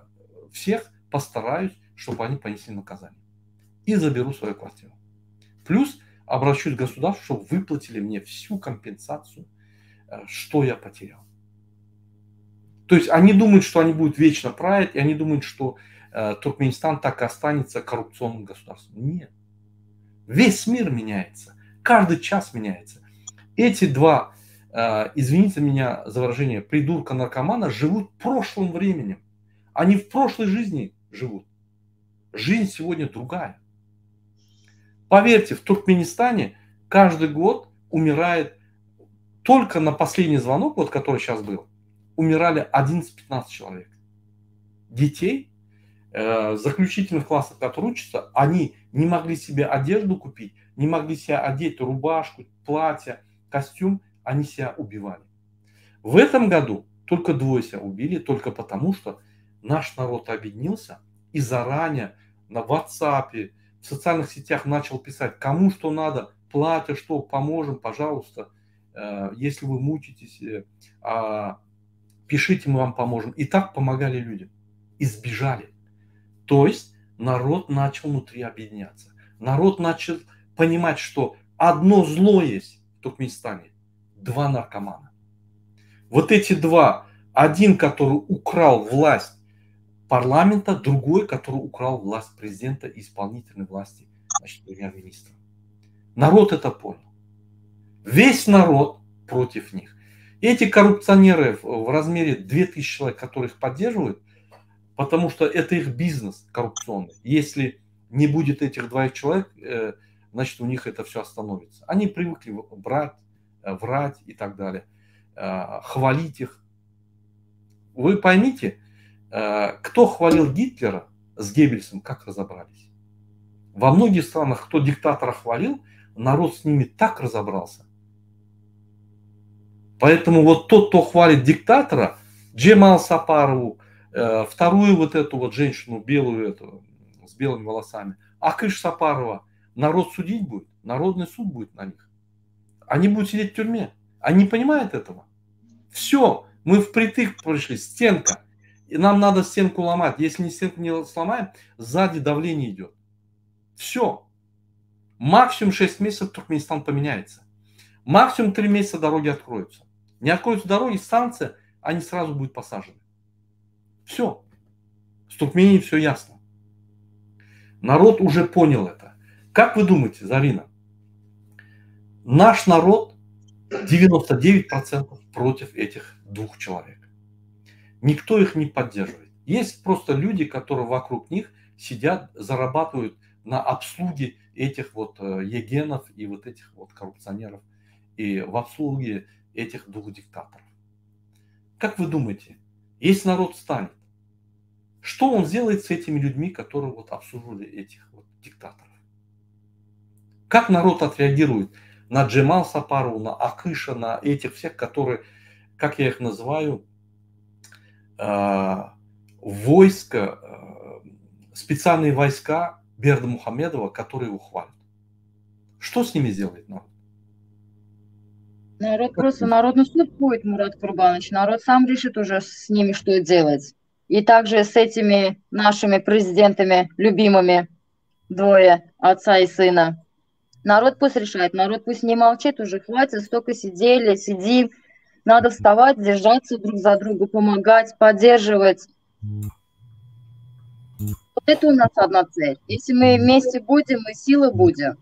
всех постараюсь, чтобы они понесли наказание. И заберу свою квартиру. Плюс обращусь к государству, чтобы выплатили мне всю компенсацию, э, что я потерял. То есть они думают, что они будут вечно править, и они думают, что э, Туркменистан так и останется коррупционным государством. Нет. Весь мир меняется. Каждый час меняется. Эти два, э, извините меня за выражение, придурка-наркомана живут прошлым временем. Они в прошлой жизни живут. Жизнь сегодня другая. Поверьте, в Туркменистане каждый год умирает только на последний звонок, вот который сейчас был, умирали 11-15 человек. Детей, э, заключительных классах, которые учатся, они не могли себе одежду купить, не могли себе одеть рубашку, платье, костюм, они себя убивали. В этом году только двое себя убили, только потому, что наш народ объединился и заранее на WhatsApp, в социальных сетях начал писать, кому что надо, платье, что, поможем, пожалуйста. Э, если вы мучитесь, э, а, пишите, мы вам поможем. И так помогали людям. Избежали. То есть народ начал внутри объединяться. Народ начал понимать, что одно зло есть в Туркменистане, два наркомана. Вот эти два, один, который украл власть парламента, другой, который украл власть президента и исполнительной власти, значит, премьер-министра. Народ это понял. Весь народ против них. Эти коррупционеры в размере 2000 человек, которые их поддерживают, потому что это их бизнес коррупционный. Если не будет этих двоих человек, э, значит, у них это все остановится. Они привыкли брать, э, врать и так далее, э, хвалить их. Вы поймите, кто хвалил Гитлера с Геббельсом, как разобрались. Во многих странах, кто диктатора хвалил, народ с ними так разобрался. Поэтому вот тот, кто хвалит диктатора, Джемал Сапарову, вторую вот эту вот женщину, белую эту, с белыми волосами, Акыш Сапарова, народ судить будет, народный суд будет на них. Они будут сидеть в тюрьме. Они не понимают этого. Все, мы впритык пришли, стенка. И нам надо стенку ломать. Если не стенку не сломаем, сзади давление идет. Все. Максимум 6 месяцев Туркменистан поменяется. Максимум 3 месяца дороги откроются. Не откроются дороги, санкции, они сразу будут посажены. Все. С Туркменией все ясно. Народ уже понял это. Как вы думаете, Зарина, наш народ 99% против этих двух человек. Никто их не поддерживает. Есть просто люди, которые вокруг них сидят, зарабатывают на обслуге этих вот э, егенов и вот этих вот коррупционеров, и в обслуге этих двух диктаторов. Как вы думаете, если народ станет, что он сделает с этими людьми, которые вот обслуживали этих вот диктаторов? Как народ отреагирует на Джемал Сапарову, на Акыша, на этих всех, которые, как я их называю, э, войско, э, специальные войска Берда Мухамедова, которые его хвалят. Что с ними сделает народ? Народ просто, народный суд будет, Мурат Курбанович. Народ сам решит уже с ними, что делать. И также с этими нашими президентами, любимыми, двое, отца и сына. Народ пусть решает, народ пусть не молчит уже, хватит, столько сидели, сидим. Надо вставать, держаться друг за друга, помогать, поддерживать. Вот это у нас одна цель. Если мы вместе будем, мы силы будем.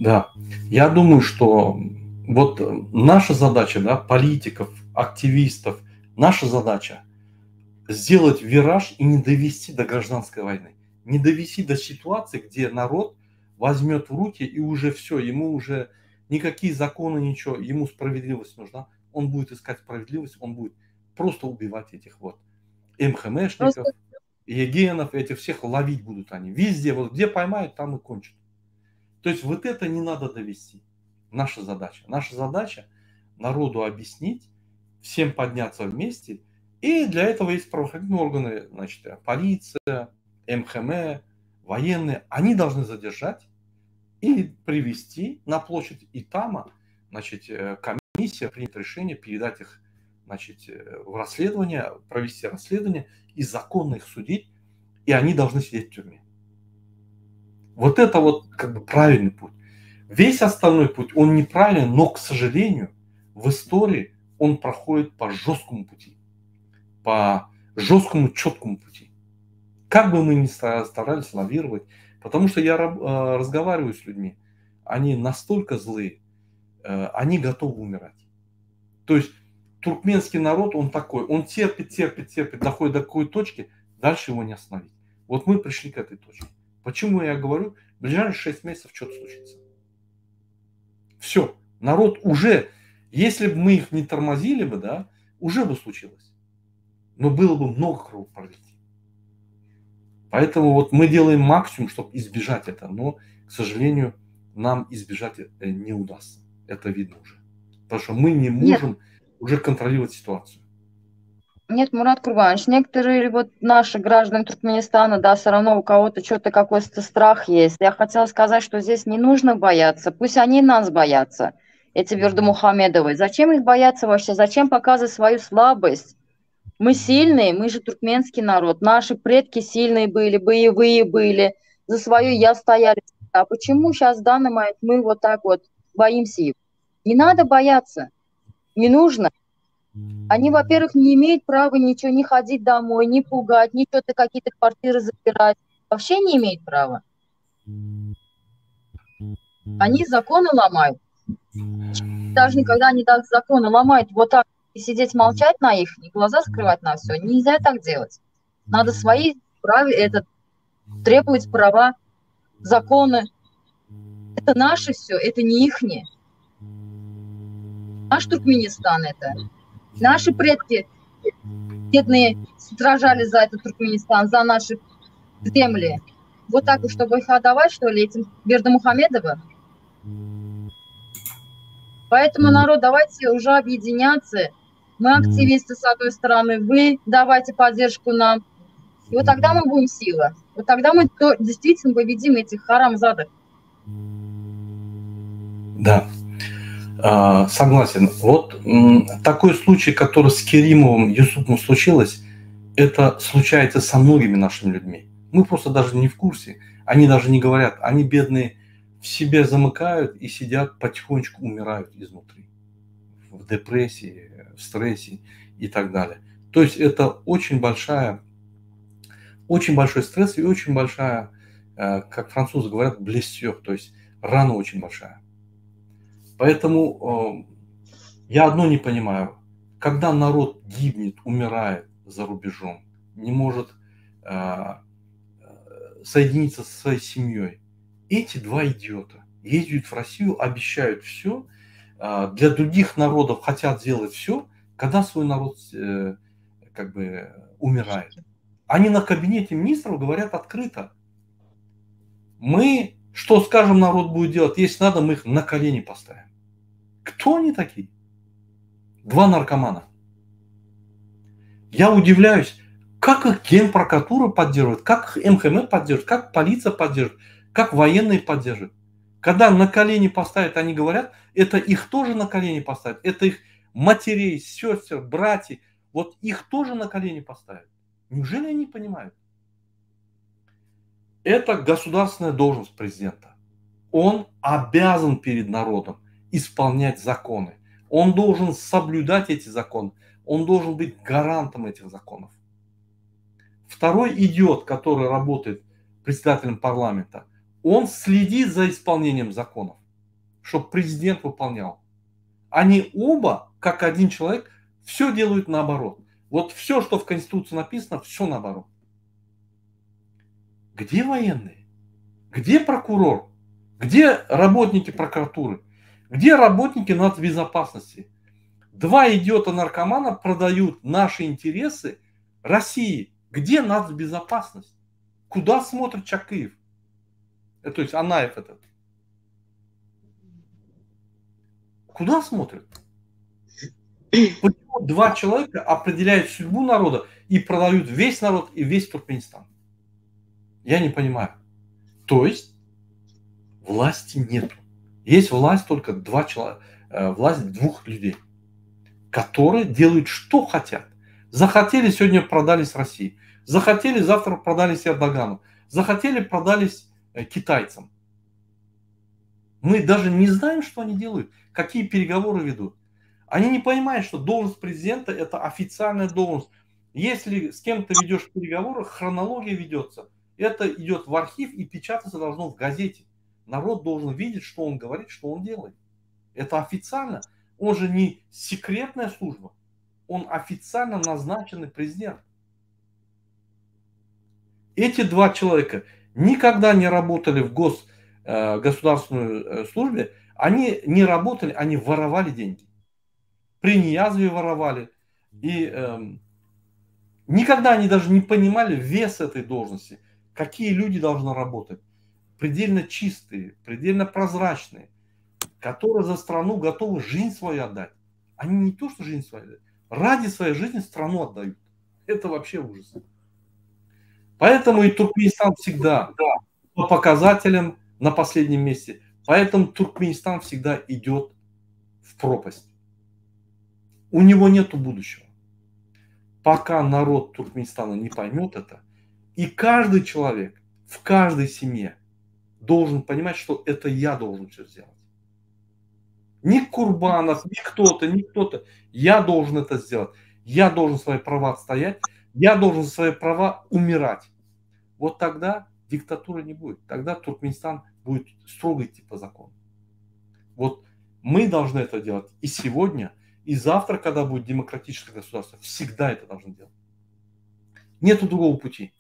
Да, я думаю, что вот наша задача, да, политиков, активистов, наша задача сделать вираж и не довести до гражданской войны, не довести до ситуации, где народ возьмет в руки и уже все, ему уже никакие законы, ничего, ему справедливость нужна, он будет искать справедливость, он будет просто убивать этих вот МХМшников, просто... Егенов, этих всех ловить будут они. Везде, вот где поймают, там и кончат. То есть вот это не надо довести. Наша задача. Наша задача народу объяснить, всем подняться вместе. И для этого есть правоохранительные органы, значит, полиция, МХМ, военные. Они должны задержать и привести на площадь. И там, значит, комиссия примет решение передать их, значит, в расследование, провести расследование и законно их судить. И они должны сидеть в тюрьме. Вот это вот как бы правильный путь. Весь остальной путь, он неправильный, но, к сожалению, в истории он проходит по жесткому пути. По жесткому, четкому пути. Как бы мы ни старались лавировать, потому что я э, разговариваю с людьми, они настолько злые, э, они готовы умирать. То есть туркменский народ, он такой, он терпит, терпит, терпит, доходит до какой точки, дальше его не остановить. Вот мы пришли к этой точке. Почему я говорю, в ближайшие 6 месяцев что-то случится. Все, народ уже, если бы мы их не тормозили бы, да, уже бы случилось. Но было бы много кровопролития. Поэтому вот мы делаем максимум, чтобы избежать это, но, к сожалению, нам избежать не удастся. Это видно уже. Потому что мы не можем Нет. уже контролировать ситуацию. Нет, Мурат Курбанович, некоторые вот наши граждане Туркменистана, да, все равно у кого-то что-то какой-то страх есть. Я хотела сказать, что здесь не нужно бояться, пусть они нас боятся, эти Бердымухамедовы. Зачем их бояться вообще? Зачем показывать свою слабость? Мы сильные, мы же туркменский народ. Наши предки сильные были, боевые были, за свое я стояли. А почему сейчас в данный момент мы вот так вот боимся их? Не надо бояться, не нужно. Они, во-первых, не имеют права ничего, не ходить домой, не пугать, ни что-то какие-то квартиры забирать. Вообще не имеют права. Они законы ломают. Даже никогда не так законы ломают. Вот так сидеть молчать на их, глаза закрывать на все. Нельзя так делать. Надо свои права, это, требовать права, законы. Это наше все, это не ихнее. Наш Туркменистан это. Наши предки бедные сражались за этот Туркменистан, за наши земли. Вот так вот, чтобы их отдавать, что ли, этим Бердымухамедовым? Поэтому, народ, давайте уже объединяться. Мы активисты, с одной стороны, вы давайте поддержку нам. И вот тогда мы будем сила. Вот тогда мы действительно победим этих харамзадок. Да, согласен. Вот такой случай, который с Керимовым Юсупом случилось, это случается со многими нашими людьми. Мы просто даже не в курсе. Они даже не говорят. Они, бедные, в себе замыкают и сидят, потихонечку умирают изнутри. В депрессии, в стрессе и так далее. То есть это очень большая, очень большой стресс и очень большая, как французы говорят, blessure, то есть рана очень большая. Поэтому я одно не понимаю. Когда народ гибнет, умирает за рубежом, не может соединиться со своей семьей, эти два идиота ездят в Россию, обещают все, для других народов хотят сделать все, когда свой народ как бы умирает. Они на кабинете министров говорят открыто. Мы, что скажем, народ будет делать, если надо, мы их на колени поставим. Кто они такие? Два наркомана. Я удивляюсь, как их Генпрокуратура поддерживает, как их МХМ поддерживает, как полиция поддерживает, как военные поддерживают. Когда на колени поставят, они говорят, это их тоже на колени поставят, это их матерей, сестер, братьев, вот их тоже на колени поставят. Неужели они понимают? Это государственная должность президента. Он обязан перед народом исполнять законы. Он должен соблюдать эти законы. Он должен быть гарантом этих законов. Второй идиот, который работает председателем парламента, он следит за исполнением законов, чтобы президент выполнял. Они оба, как один человек, все делают наоборот. Вот все, что в Конституции написано, все наоборот. Где военные? Где прокурор? Где работники прокуратуры? Где работники нацбезопасности? Два идиота-наркомана продают наши интересы России. Где нацбезопасность? Куда смотрит Чакыев? То есть Анаев этот. Куда смотрит? Почему два человека определяют судьбу народа и продают весь народ и весь Туркменистан? Я не понимаю. То есть власти нету. Есть власть только два человека, власть двух людей, которые делают что хотят. Захотели, сегодня продались России. Захотели, завтра продались Эрдогану. Захотели, продались китайцам. Мы даже не знаем, что они делают, какие переговоры ведут. Они не понимают, что должность президента – это официальная должность. Если с кем-то ведешь переговоры, хронология ведется. Это идет в архив и печататься должно в газете. Народ должен видеть, что он говорит, что он делает. Это официально. Он же не секретная служба. Он официально назначенный президент. Эти два человека никогда не работали в гос, государственной службе. Они не работали, они воровали деньги. При Ниязове воровали. И никогда они даже не понимали вес этой должности. Какие люди должны работать. Предельно чистые, предельно прозрачные, которые за страну готовы жизнь свою отдать. Они не то, что жизнь свою отдают, ради своей жизни страну отдают. Это вообще ужас. Поэтому и Туркменистан всегда по показателям на последнем месте. Поэтому Туркменистан всегда идет в пропасть. У него нету будущего. Пока народ Туркменистана не поймет это, и каждый человек в каждой семье должен понимать, что это я должен все сделать. Ни Курбанов, ни кто-то, ни кто-то. Я должен это сделать. Я должен свои права отстоять. Я должен за свои права умирать. Вот тогда диктатуры не будет. Тогда Туркменистан будет строго идти по закону. Вот мы должны это делать и сегодня, и завтра, когда будет демократическое государство, всегда это должны делать. Нету другого пути.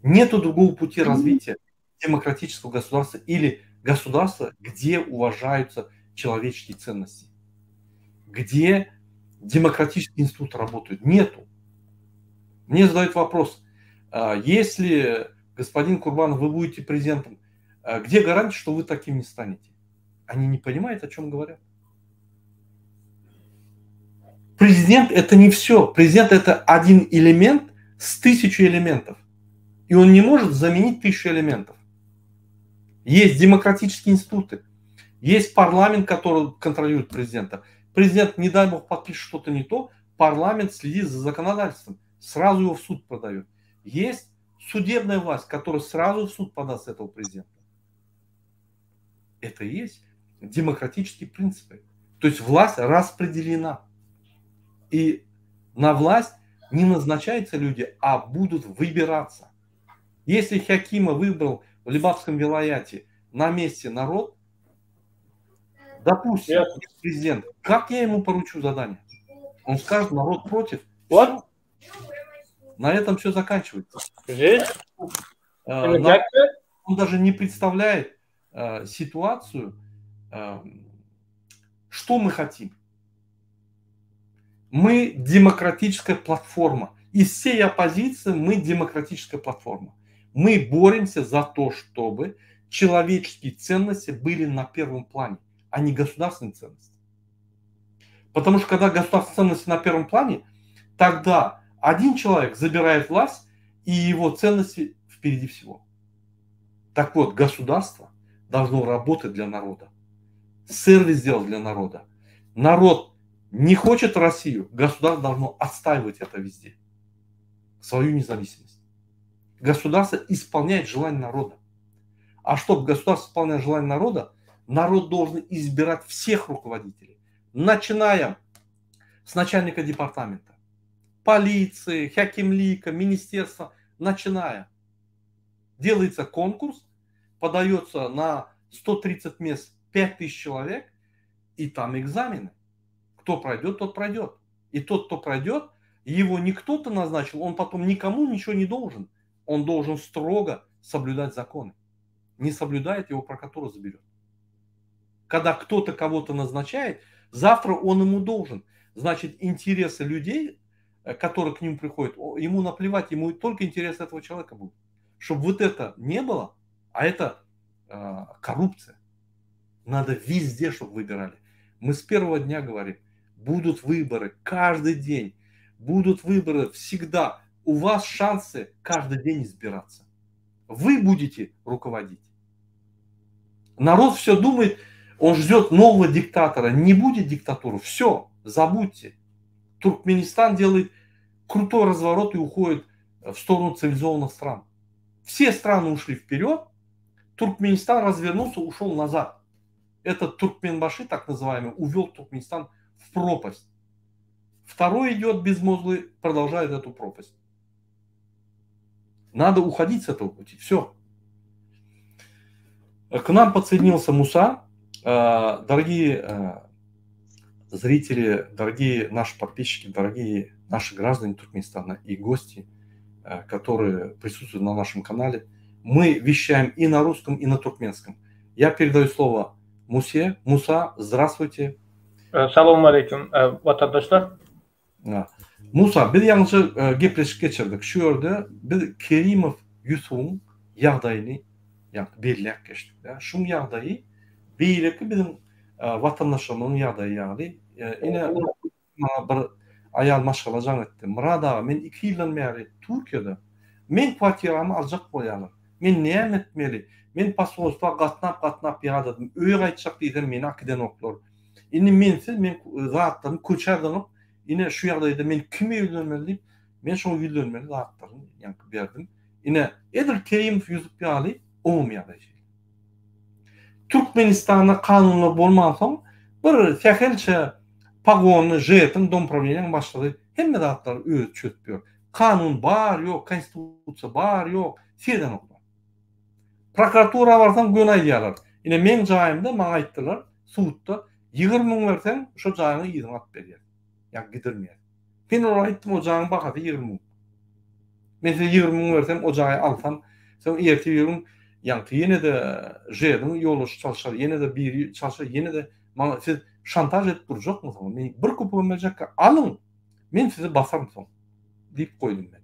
Нету другого пути развития демократического государства или государства, где уважаются человеческие ценности, где демократические институты работают. Нету. Мне задают вопрос, а, если, господин Курбанов, вы будете президентом, а, где гарантия, что вы таким не станете? Они не понимают, о чем говорят. Президент – это не все. Президент – это один элемент с тысячей элементов. И он не может заменить тысячу элементов. Есть демократические институты, есть парламент, который контролирует президента. Президент, не дай бог, подпишет что-то не то, парламент следит за законодательством, сразу его в суд продает. Есть судебная власть, которая сразу в суд подаст этого президента. Это и есть демократические принципы. То есть власть распределена. И на власть не назначаются люди, а будут выбираться. Если Хакима выбрал в Либавском вилаяте на месте народ, допустим, президент, как я ему поручу задание? Он скажет, народ против. Вот. На этом все заканчивается. Э, он даже не представляет э, ситуацию, э, что мы хотим. Мы демократическая платформа. Из всей оппозиции мы демократическая платформа. Мы боремся за то, чтобы человеческие ценности были на первом плане, а не государственные ценности. Потому что когда государственные ценности на первом плане, тогда один человек забирает власть, и его ценности впереди всего. Так вот, государство должно работать для народа, сервис делать для народа. Народ не хочет Россию, государство должно отстаивать это везде, свою независимость. Государство исполняет желание народа. А чтобы государство исполняло желание народа, народ должен избирать всех руководителей, начиная с начальника департамента, полиции, хакимлика, министерства, начиная. Делается конкурс, подается на 130 мест 5000 человек, и там экзамены. Кто пройдет, тот пройдет. И тот, кто пройдет, его не кто-то назначил, он потом никому ничего не должен. Он должен строго соблюдать законы. Не соблюдает, его прокуратура заберет. Когда кто-то кого-то назначает, завтра он ему должен. Значит, интересы людей, э, которые к нему приходят, ему наплевать, ему только интерес этого человека будет. Чтобы вот это не было, а это э, коррупция. Надо везде, чтобы выбирали. Мы с первого дня говорим, будут выборы каждый день, будут выборы всегда. У вас шансы каждый день избираться. Вы будете руководить. Народ все думает, он ждет нового диктатора. Не будет диктатуры. Все, забудьте. Туркменистан делает крутой разворот и уходит в сторону цивилизованных стран. Все страны ушли вперед, Туркменистан развернулся, ушел назад. Этот Туркменбаши, так называемый, увел Туркменистан в пропасть. Второй идет безмозглый, продолжает эту пропасть. Надо уходить с этого пути. Все. К нам подсоединился Муса. Э, дорогие э, зрители, дорогие наши подписчики, дорогие наши граждане Туркменистана и гости, э, которые присутствуют на нашем канале, мы вещаем и на русском, и на туркменском. Я передаю слово Мусе. Муса, здравствуйте. Salowmaleýkim, watandaşlar. Musa, biz ýalňyşa gepleşik geçirdik. Şu ýerde biz Kerimow Ýusubyň ýagdaýyny ýagny belläp geçdik. Şuň ýagdaýy beýleki biziň watandaşlarymyzyň ýagdaýy ýaly. Ine, maňa bir aýal maşgala jaň etdi. Myrat aga, men iki ýyldan bäri Türkiýede. Meň kwartiramy aljak bolýarlar. Men näme etmeli? Men posolstwa gatnap-gatnap ýadadym. Öýe gaýtjak diýsem, meni akidenoklar. Indi mensiz men zatlarymy köçä zyňyp, Ine şu ýagdaýda men kime ýüzlenmeli diýip, men şoňa ýüzlenmeli zatlaryny ýaňky berdim. Ine, edil Kerimow Ýusup ýaly oňam ýagdaý şeýle. Türkmenistanda kanunlar bolmansoň, bir sähelçe pagonly ŽET-iň domprawleniýaň başlygy hemme zatlary özi çözüp ýör. Kanun bar ýok, konstitusiýa bar ýok, seredenoklar. Prokuratura barsaň göni aýdýarlar. Ine meň jaýymda maňa aýtdylar, sudda 20 müň berseň şo jaýyňy yzyňa alyp berýäs. Ýa gidirmeýäs. Men olara aýtdym o jaýyň bahasy 20 müň. Men size 20 müň bersem o jaýy alsam, soň ertir bir gün ýaňky ýene-de ŽED-iň ýolbaşçy çalşar, ýene-de biri çalşar, ýene-de maňa siz şantaž edip durjakmysyňyz? Men bir kupogam berjekkä alyň, men sizi basaryn soň. Diýip goýdum men.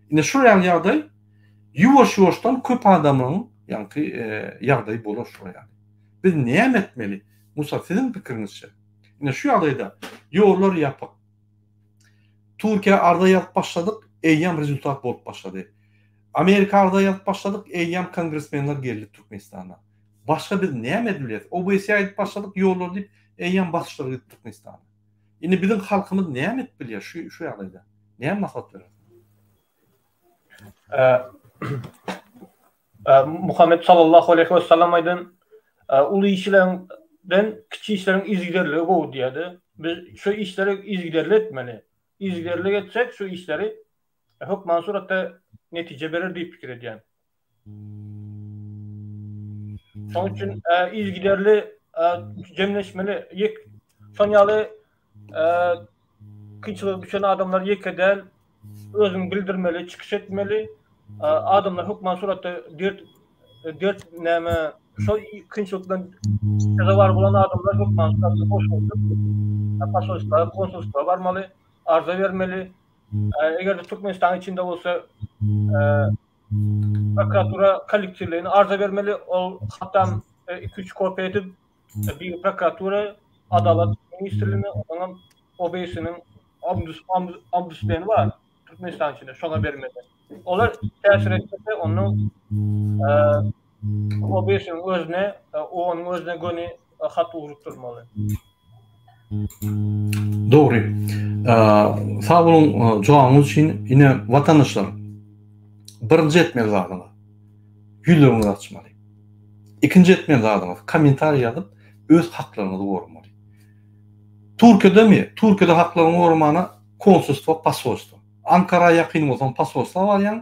Ine şul ýaly ýagdaý ýuwaş-ýuwaşdan köp adamlaryň ýaňky ýagdaýy bolar şular ýaly. Biz näme etmeli? Musa siziň pikiriňizçe? Ine şu ýagdaýda ýollar ýapyk. Türkiýä arza ýazyp başladyk, eýýäm rezultat bolup başlady. Amerika arza ýazyp başladyk, eýýäm kongresmenler geldi Türkmenistana. Başga biz näme edip bilýäris? OBSE aýdyp başladyk ýollar diýip, eýýäm basyşlar gidip Türkmenistana. Indi biziň halkymyz näme edip bilýär şu şu ýagdaýda? Näme maslahat berersiňiz? Muhammet sallallahu aleýhi we sallam aýdan uly işlerden kiçi işleriň yzygiderligi gowy diýýärdi. Biz şu işleri yzygiderli etmeli. Yzygiderli etsek şu işleri hökman suratda netije berer diýip pikir edýän. Şonuň üçin yzygiderli jemleşmeli. Ýek şon ýaly kynçylyga düşen adamlar ýeke däl. Özüňi bildirmeli, çykyş etmeli. Adamlar hökman suratda dert dert näme şol kynçylykdan sezewar bolan adamlar hökman suratda goşulyşyp posolstwa, konsulstwa barmaly, arza bermeli. Eger-de Türkmenistanyň içinde bolsa prokuratura kollektiwleýin arza bermeli, ol hatdan 2-3 kopiýa edip bir prokuratura, Adalat ministrligine, ondan OBS-niň ombudsmeni bar Türkmenistan içinde, şoňa bermeli. Olar täsir etmese, onda OBS-niň özüne, OON-yň özüne göni hat ugrukdyrmaly. Dogry. Sag boluň jogabyňyz üçin. Ine watandaşlar birinji etmeli zadyňyz ýüzleriňizi açmaly. Ikinji etmeli zadyňyz kommentariý ýazyp öz haklaryňyzy goramaly. Türkiýedemi? Türkiýede haklaryňy goramana konsulstwa, posolstwa. Ankara ýakyn bolsaň posolstwa barýaň,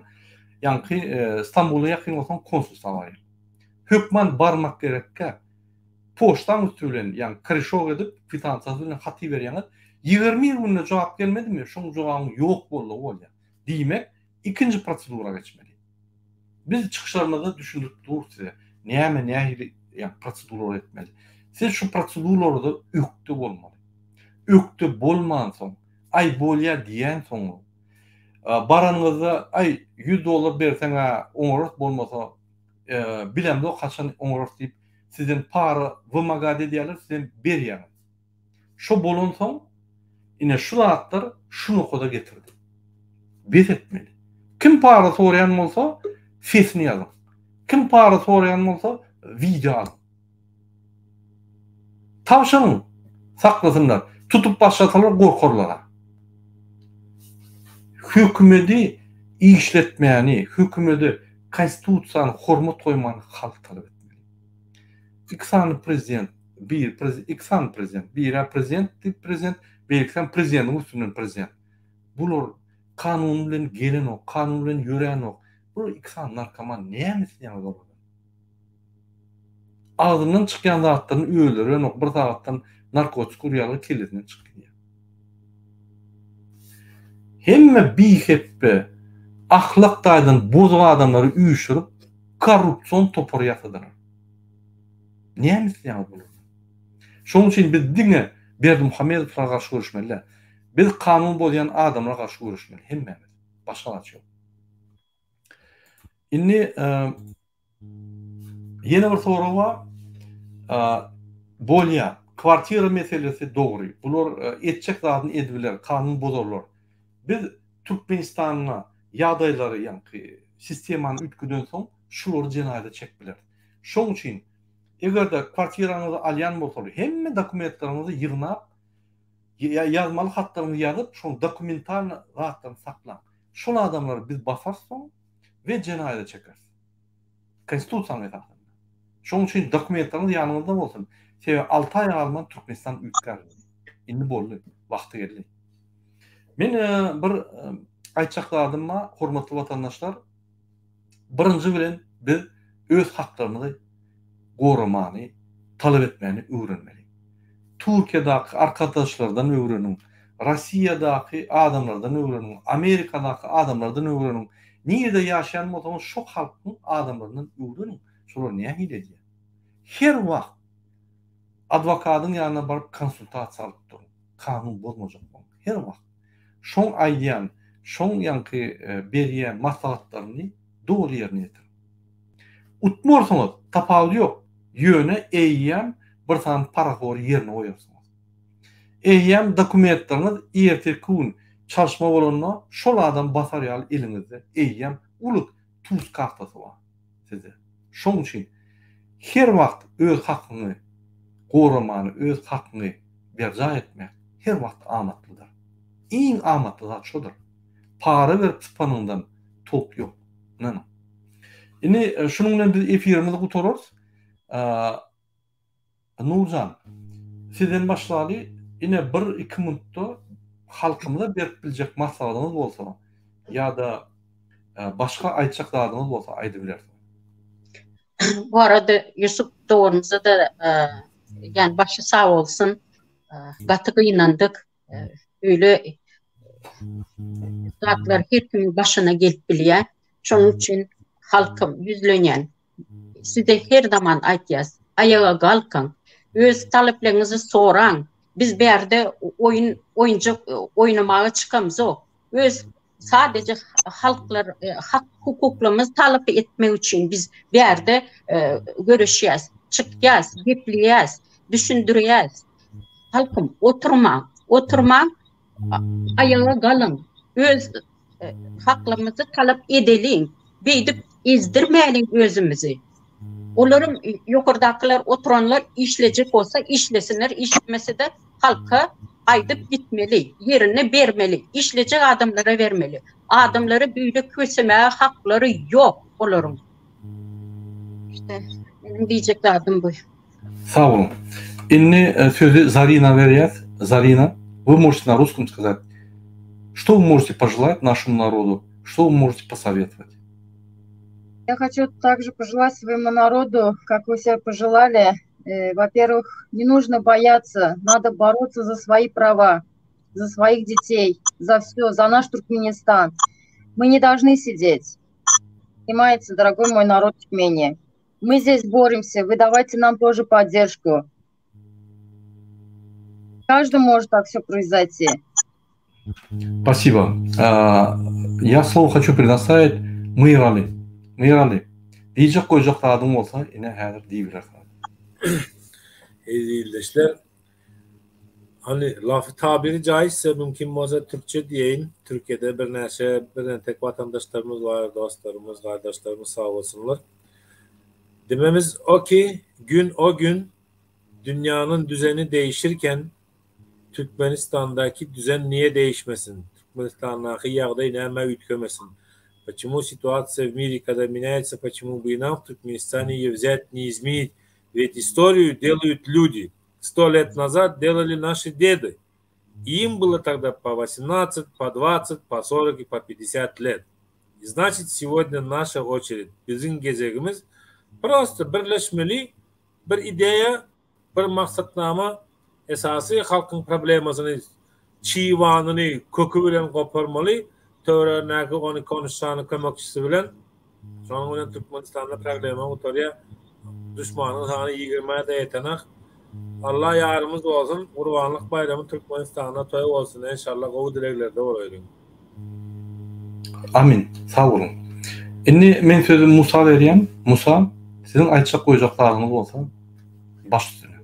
ýaňky Stambula ýakyn bolsaň konsulstwa barýaň. Hökman barmak gerekkä. Poçtaň üsti bilen, ýagny koreşok edip, kwitansiýasy bilen hat iberýäňiz, 21 günde jogap gelmedimi, şoň jogabyň ýok boldugy bolýar. Diýmek, ikinji prosedura geçmeli. Biz çykyşlarymyzda düşündirip durus size, näme, nähili, ýagny proseduralar etmeli. Siz şu proseduralarda ökde bolmaly. Ökde bolmansoň, aý bolýa diýensoňyz, baranyňyzda, aý 100 dollar berseň-ä oňarys, bolmasa, bilemzok haçan oňarys diýip, sizden para wymagad edýärler, sizem berýäňiz. Şo bolansoň, ine şu zatlar şu nokada getirdi. Bes etmeli. Kim para soraýan bolsa, sesini ýazyň. Kim para soraýan bolsa, wideo alyň. Tabşyryň, saklasynlar. Tutup başlasalar gorkarlar. Hökümedi işletmäni, hökümede konstitusiýany hormat goýmany halk talap etmeli. Iki sany prezident, bir prezident, iki sany prezident, biri prezident diýip prezident, beýlekisi prezidentiň üstünden prezident. Bular kanun bilen gelenok, kanun bilen ýöränok. Bular iki sany narkoman näme isleýäňiz olardan? Agzyndan çykýan zatlaryny özleri bilenok, bir sagatdan narkotik urýarlar kellesinden çykyp gidýär. Hemme bihepbe, ahlak taýdan bozuk adamlary üýşürip korrupsion topar ýasadylar. Näme isleýäňiz bulardan? Şonuň üçin biz diňe Berdimuhamedowlara garşy göreşmeli däl. Biz kanun bozýan adamlara garşy göreşmeli hemmämiz. Başga zat ýok. Indi ýene bir sorag bar. Bolýa, kwartira meselesi dogry. Bular etjek zadyny edibiler, kanun bozarlar. Biz Türkmenistanda ýagdaýlary, ýaňky sistemany üýtgeden soň şulary jenaýata çekip bileris. Şoň üçin eger-de kwartiraňyzy alýan bolsalar, hemme dokumentleriňizi ýygnap. Ýazmaly hatlaryňyzy ýazyp, şoň dokumentalny zatlaryny saklaň. Şol adamlary biz basarys soň we jenaýata çekeris. Konstitusiýanyň esasynda. Şonuň üçin dokumentleriňiz ýanyňyzda bolsun. Sebäbi alty aýa galman Türkmenistan üýtgär. Indi boldy. Wagty geldi. Men bir aýtjak zadym bar, hormatly watandaşlar. Birinji bilen biz öz haklarymyzy goramany, talap etmäni öwrenmeli. Türkiýedäki arkadaşlardan öwreniň, Rossiýadaky adamlardan öwreniň, Amerikadaky adamlardan öwreniň. Nirede ýaşaýan bolsaňyz şo halkyň adamlaryndan öwreniň, şolar nähili edýär. Her wagt adwokadyň ýanyna baryp konsultasiýa alyp duruň. Kanun bozmajak boluň. Her wagt. Şoň aýdýan, şoň ýaňky berýän maslahatlaryny doly ýerine ýetiriň. Utmarsyňyz, tapawudy ýok. Ýöne eýýäm bir sany parahory ýerine goýarsyňyz. Eýýäm dokumentleriňiz ertirki gün çalyşma bolanda şol adam basar ýaly eliňizde eýýäm uly tuz kartasy bar sizde. Şoň üçin her wagt öz hakyňy goramany, öz hakyňy berjaý etmek her wagt amatlydyr. Iň amatly zat şodur. Para berip sypanyňdan tolk ýok. Ynanyň. Indi şunuň bilen biz efirimizi gutararys. Nurjan, sizden başlaly, ine bir iki minutda halkymyza berip biljek maslahatyňyz bolsa ýa-da başga aýtjak zadyňyz bolsa aýdybilersiňiz. Bu arada Ýusup doganymyza-da ýani başy sag bolsun. Gaty gynandyk. Öýle zatlar her kimiň başyna gelip bilýär. Şonuň üçin halkym ýüzlenýän. Size her zaman aýtýas, aýaga galkyň, öz talaplaryňyzy soraň. Biz bärde oýun oýunjak oýnamaga çykamzok. Öz sadeje halklar hak hukuklarymyzy talap etmek üçin biz bärde göreşýäs, çykýas, gepleýäs, düşündirýäs. Halkym, oturmaň, oturmaň, aýaga galyň. Öz haklarymyzy talap edeliň. Beýdip ezdirmäliň özümizi. Olaryň ýokardakylar oturanlar işlejek bolsa işlesinler, işlemese-de halka aýdyp gitmeli, ýerine bermeli, işlejek adamlara bermeli. Adamlary beýle kösemäge haklary ýok olaryň. İşte meniň diýjek zadym bu. Sag boluň. Indi sözi Zarina berýäs. Zarina, вы можете на русском сказать, что вы можете пожелать нашему народу, что вы можете посоветовать? Я хочу также пожелать своему народу, как вы все пожелали. Во-первых, не нужно бояться, надо бороться за свои права, за своих детей, за все, за наш Туркменистан. Мы не должны сидеть. Понимаете, дорогой мой народ Туркмении. Мы здесь боремся, вы давайте нам тоже поддержку. Каждому может так все произойти. Спасибо. Я слово хочу предоставить Мырали. Мырали, diýjek goýjak zadyň bolsa, ine häzir diýibilersiň. Eziz ildeşler, hani lafı tabiri caizse mümkin bolsa Türkçe diýeýin. Türkiýede birnäçe birentek watandaşlarymyz bar, dostlarymyz, gardaşlarymyz sag bolsunlar. Dememiz o ki, gün o gün dünýanyň düzeni değişirken Türkmenistandaky düzen niye değişmesin? Türkmenistandaky ýagdaý nämä üýtgemesin? Почему ситуация в мире когда меняется, почему бы и нам в Туркменистане ее взять не изменить? Ведь историю делают люди. Сто лет назад делали наши деды. И им было тогда по 18, по 20, по 40 и по 50 лет. И значит, сегодня наша очередь. Biziň gezegimiz просто birleşmeli bir ideýa, bir maksatnama esasy halkyň problemasyny çybanyny köki bilen goparmaly, töweregindäki on iki on üç sany kömekçisi bilen. Şonuň bilen Türkmenistanda problema gutarýar. Duşmanyň sany ýigrimä-de ýetenak. Allah ýarymyz bolsun, Gurbanlyk baýramy Türkmenistanda toý bolsun enşalla gowy dileglerde bolaýlyň. Amin. Sag boluň. Indi men sözi Musa berýän. Musa, siziň aýtjak goýjak zadyňyz bolsa, baş üstüne.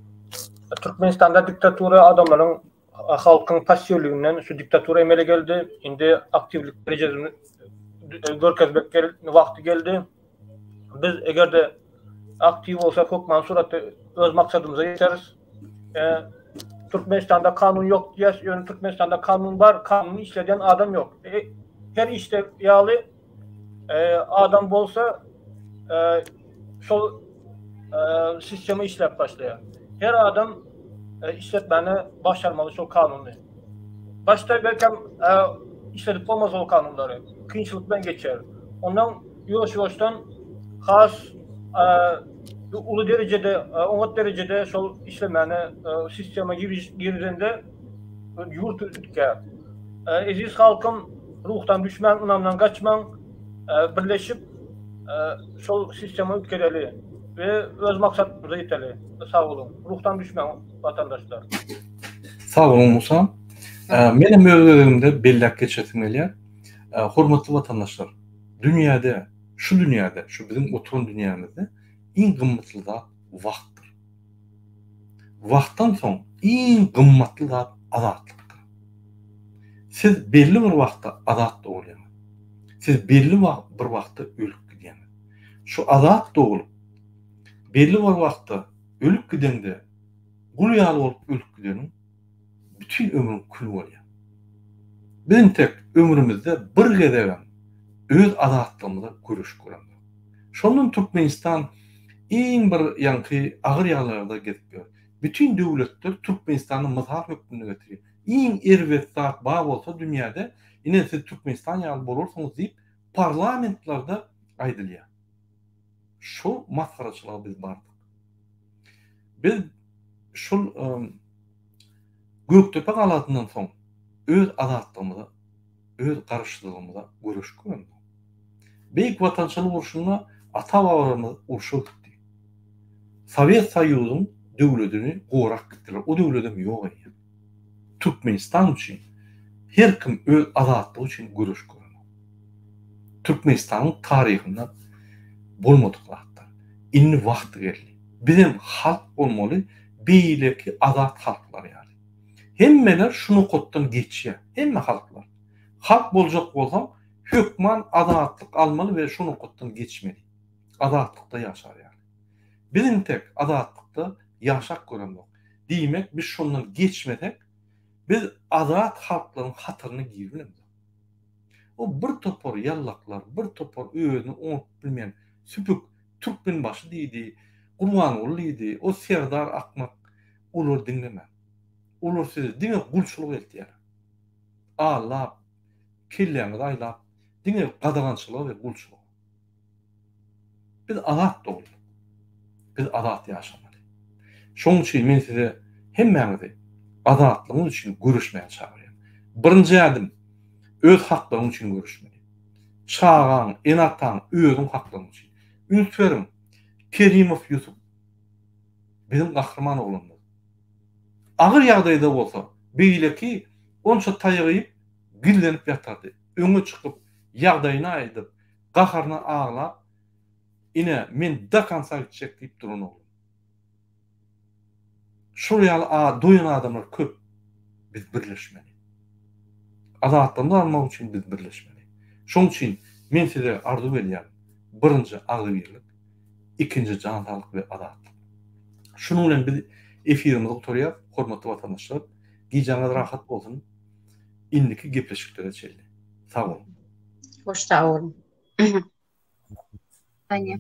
Türkmenistanda diktatura adamlaryň halkyň passiwliginden şu diktatura emele geldi. Indi aktiwlik derejesini görkezmek wagty geldi. Biz eger-de aktiw bolsak hökman suratda öz maksadymyza ýeteris. Türkmenistanda kanun ýok diýýäs, ýöne Türkmenistanda kanun bar, kanuny işledýän adam ýok. Her işde ýaly adam bolsa şol sistema işläp başlaýar. Her adam işletmäne başarmaly şol kanuny. Başda belkem işledip bolmaz ol kanunlary. Kynçylyk bilen geçer. Ondan ýuwaş-ýuwaşdan has uly derejede, oňat derejede şol işlemäne sistema girizende ýurt üýtgär. Eziz halkym, ruhdan düşmäň, ynamdan gaçmaň, birleşip şol sistema üýtgedeli we öz maksatymyza ýeteli. Sag boluň. Ruhdan düşmäň watandaşlar. Sag boluň Musa. Men hem öz gezegimde belläp geçesim gelýär. Hormatly watandaşlar, dünýäde, şu dünýäde, şu biziň oturan dünýämizde iň gymmatly zat wagtdyr. Wagtdan soň iň gymmatly zat azatlykdyr. Siz belli bir wagtda azat dogulýaňyz. Siz belli bir wagtda ölüp gidýäňiz. Şu azat dogulup, belli bir wagtda ölüp gideňde gul ýaly bolup ölüp gideniň bütin ömrüň kül bolýar. Biz entek ömrümizde bir gezegem öz azatlygymyza göreş göremzok. Şondan Türkmenistan iň bir ýaňky agyr ýagdaýlarda gezip ýör. Bütin döwletler Türkmenistany mysal hökmünde getirýär. Iň erbet zat bar bolsa dünýäde, ine siz Türkmenistan ýaly bolarsyňyz diýip parlamentlerde aýdylýar. Şo masgaraçylyga biz bardyk. Biz şol Gökdepe galasyndan soň öz azatlygymyza, öz garaşsyzlygymyza göreş göremzok. Beýik Watançylyk urşunda ata-babalarymyz urşa gitdi. Sowet Soýuzyň döwledini gorap gitdiler. O döwledem ýok eýýäm. Türkmenistan üçin her kim öz azatlygy üçin göreş görenok. Türkmenistanyň taryhynda bolmadyk zatlar. Indi wagty geldi. Bizem halk bolmaly beýleki azat halklar ýaly. Hemmeler şu nokatdan geçýär. Hemme halklar. Halk boljak bolsaň hökman azatlyk almaly we şu nokatdan geçmeli. Azatlykda ýaşar ýaly. Biz intek azatlykda ýaşap göremzok. Diýmek biz şondan geçmesek biz azat halklaryň hataryna giribilemzok. O bir topar ýallaklar, bir topar özüni oňaryp bilmeýän süpük Türkmenbaşy diýdi, Gurbanguly diýdi, o Serdar akmak olary diňlemäň. Olar sizi diňe gulçulyga eltýär. Aldap, kelläňizi aýlap, diňe gadagançylyga we gulçulyga. Biz azat doguldyk. Biz azat ýaşamaly. Şonuň üçin men size hemmäňizi azatlygyňyz üçin göreşmäge çagyrýan. Birinji ädim öz haklaryň üçin göreşmeli. Çagaň, ene-ataň, özüň haklaryň üçin. Üns beriň, Kerimow Ýusup biziň gahryman oglanymyz. Agyr ýagdaýda bolsa, beýleki onça taýak iýip, gizlenip ýatardy. Öňe çykyp, ýagdaýyny aýdyp, gaharyna aglap, Ine, men do konca gitjek diýip duran oglan. Şol ýaly a doýan adamlar köp. Biz birleşmeli. Azatlygymyzy almak üçin biz birleşmeli. Şoň üçin men size arzuw edýän, birinji agzybirlik, ikinji jan saglyk we azatlyk. Şunuň bilen biz efirimizi gutarýas, hormatly watandaşlar. Gijäňiz rahat bolsun. Indiki gepleşiklere çenli. Sag boluň. Hoş sag boluň. Saniýe.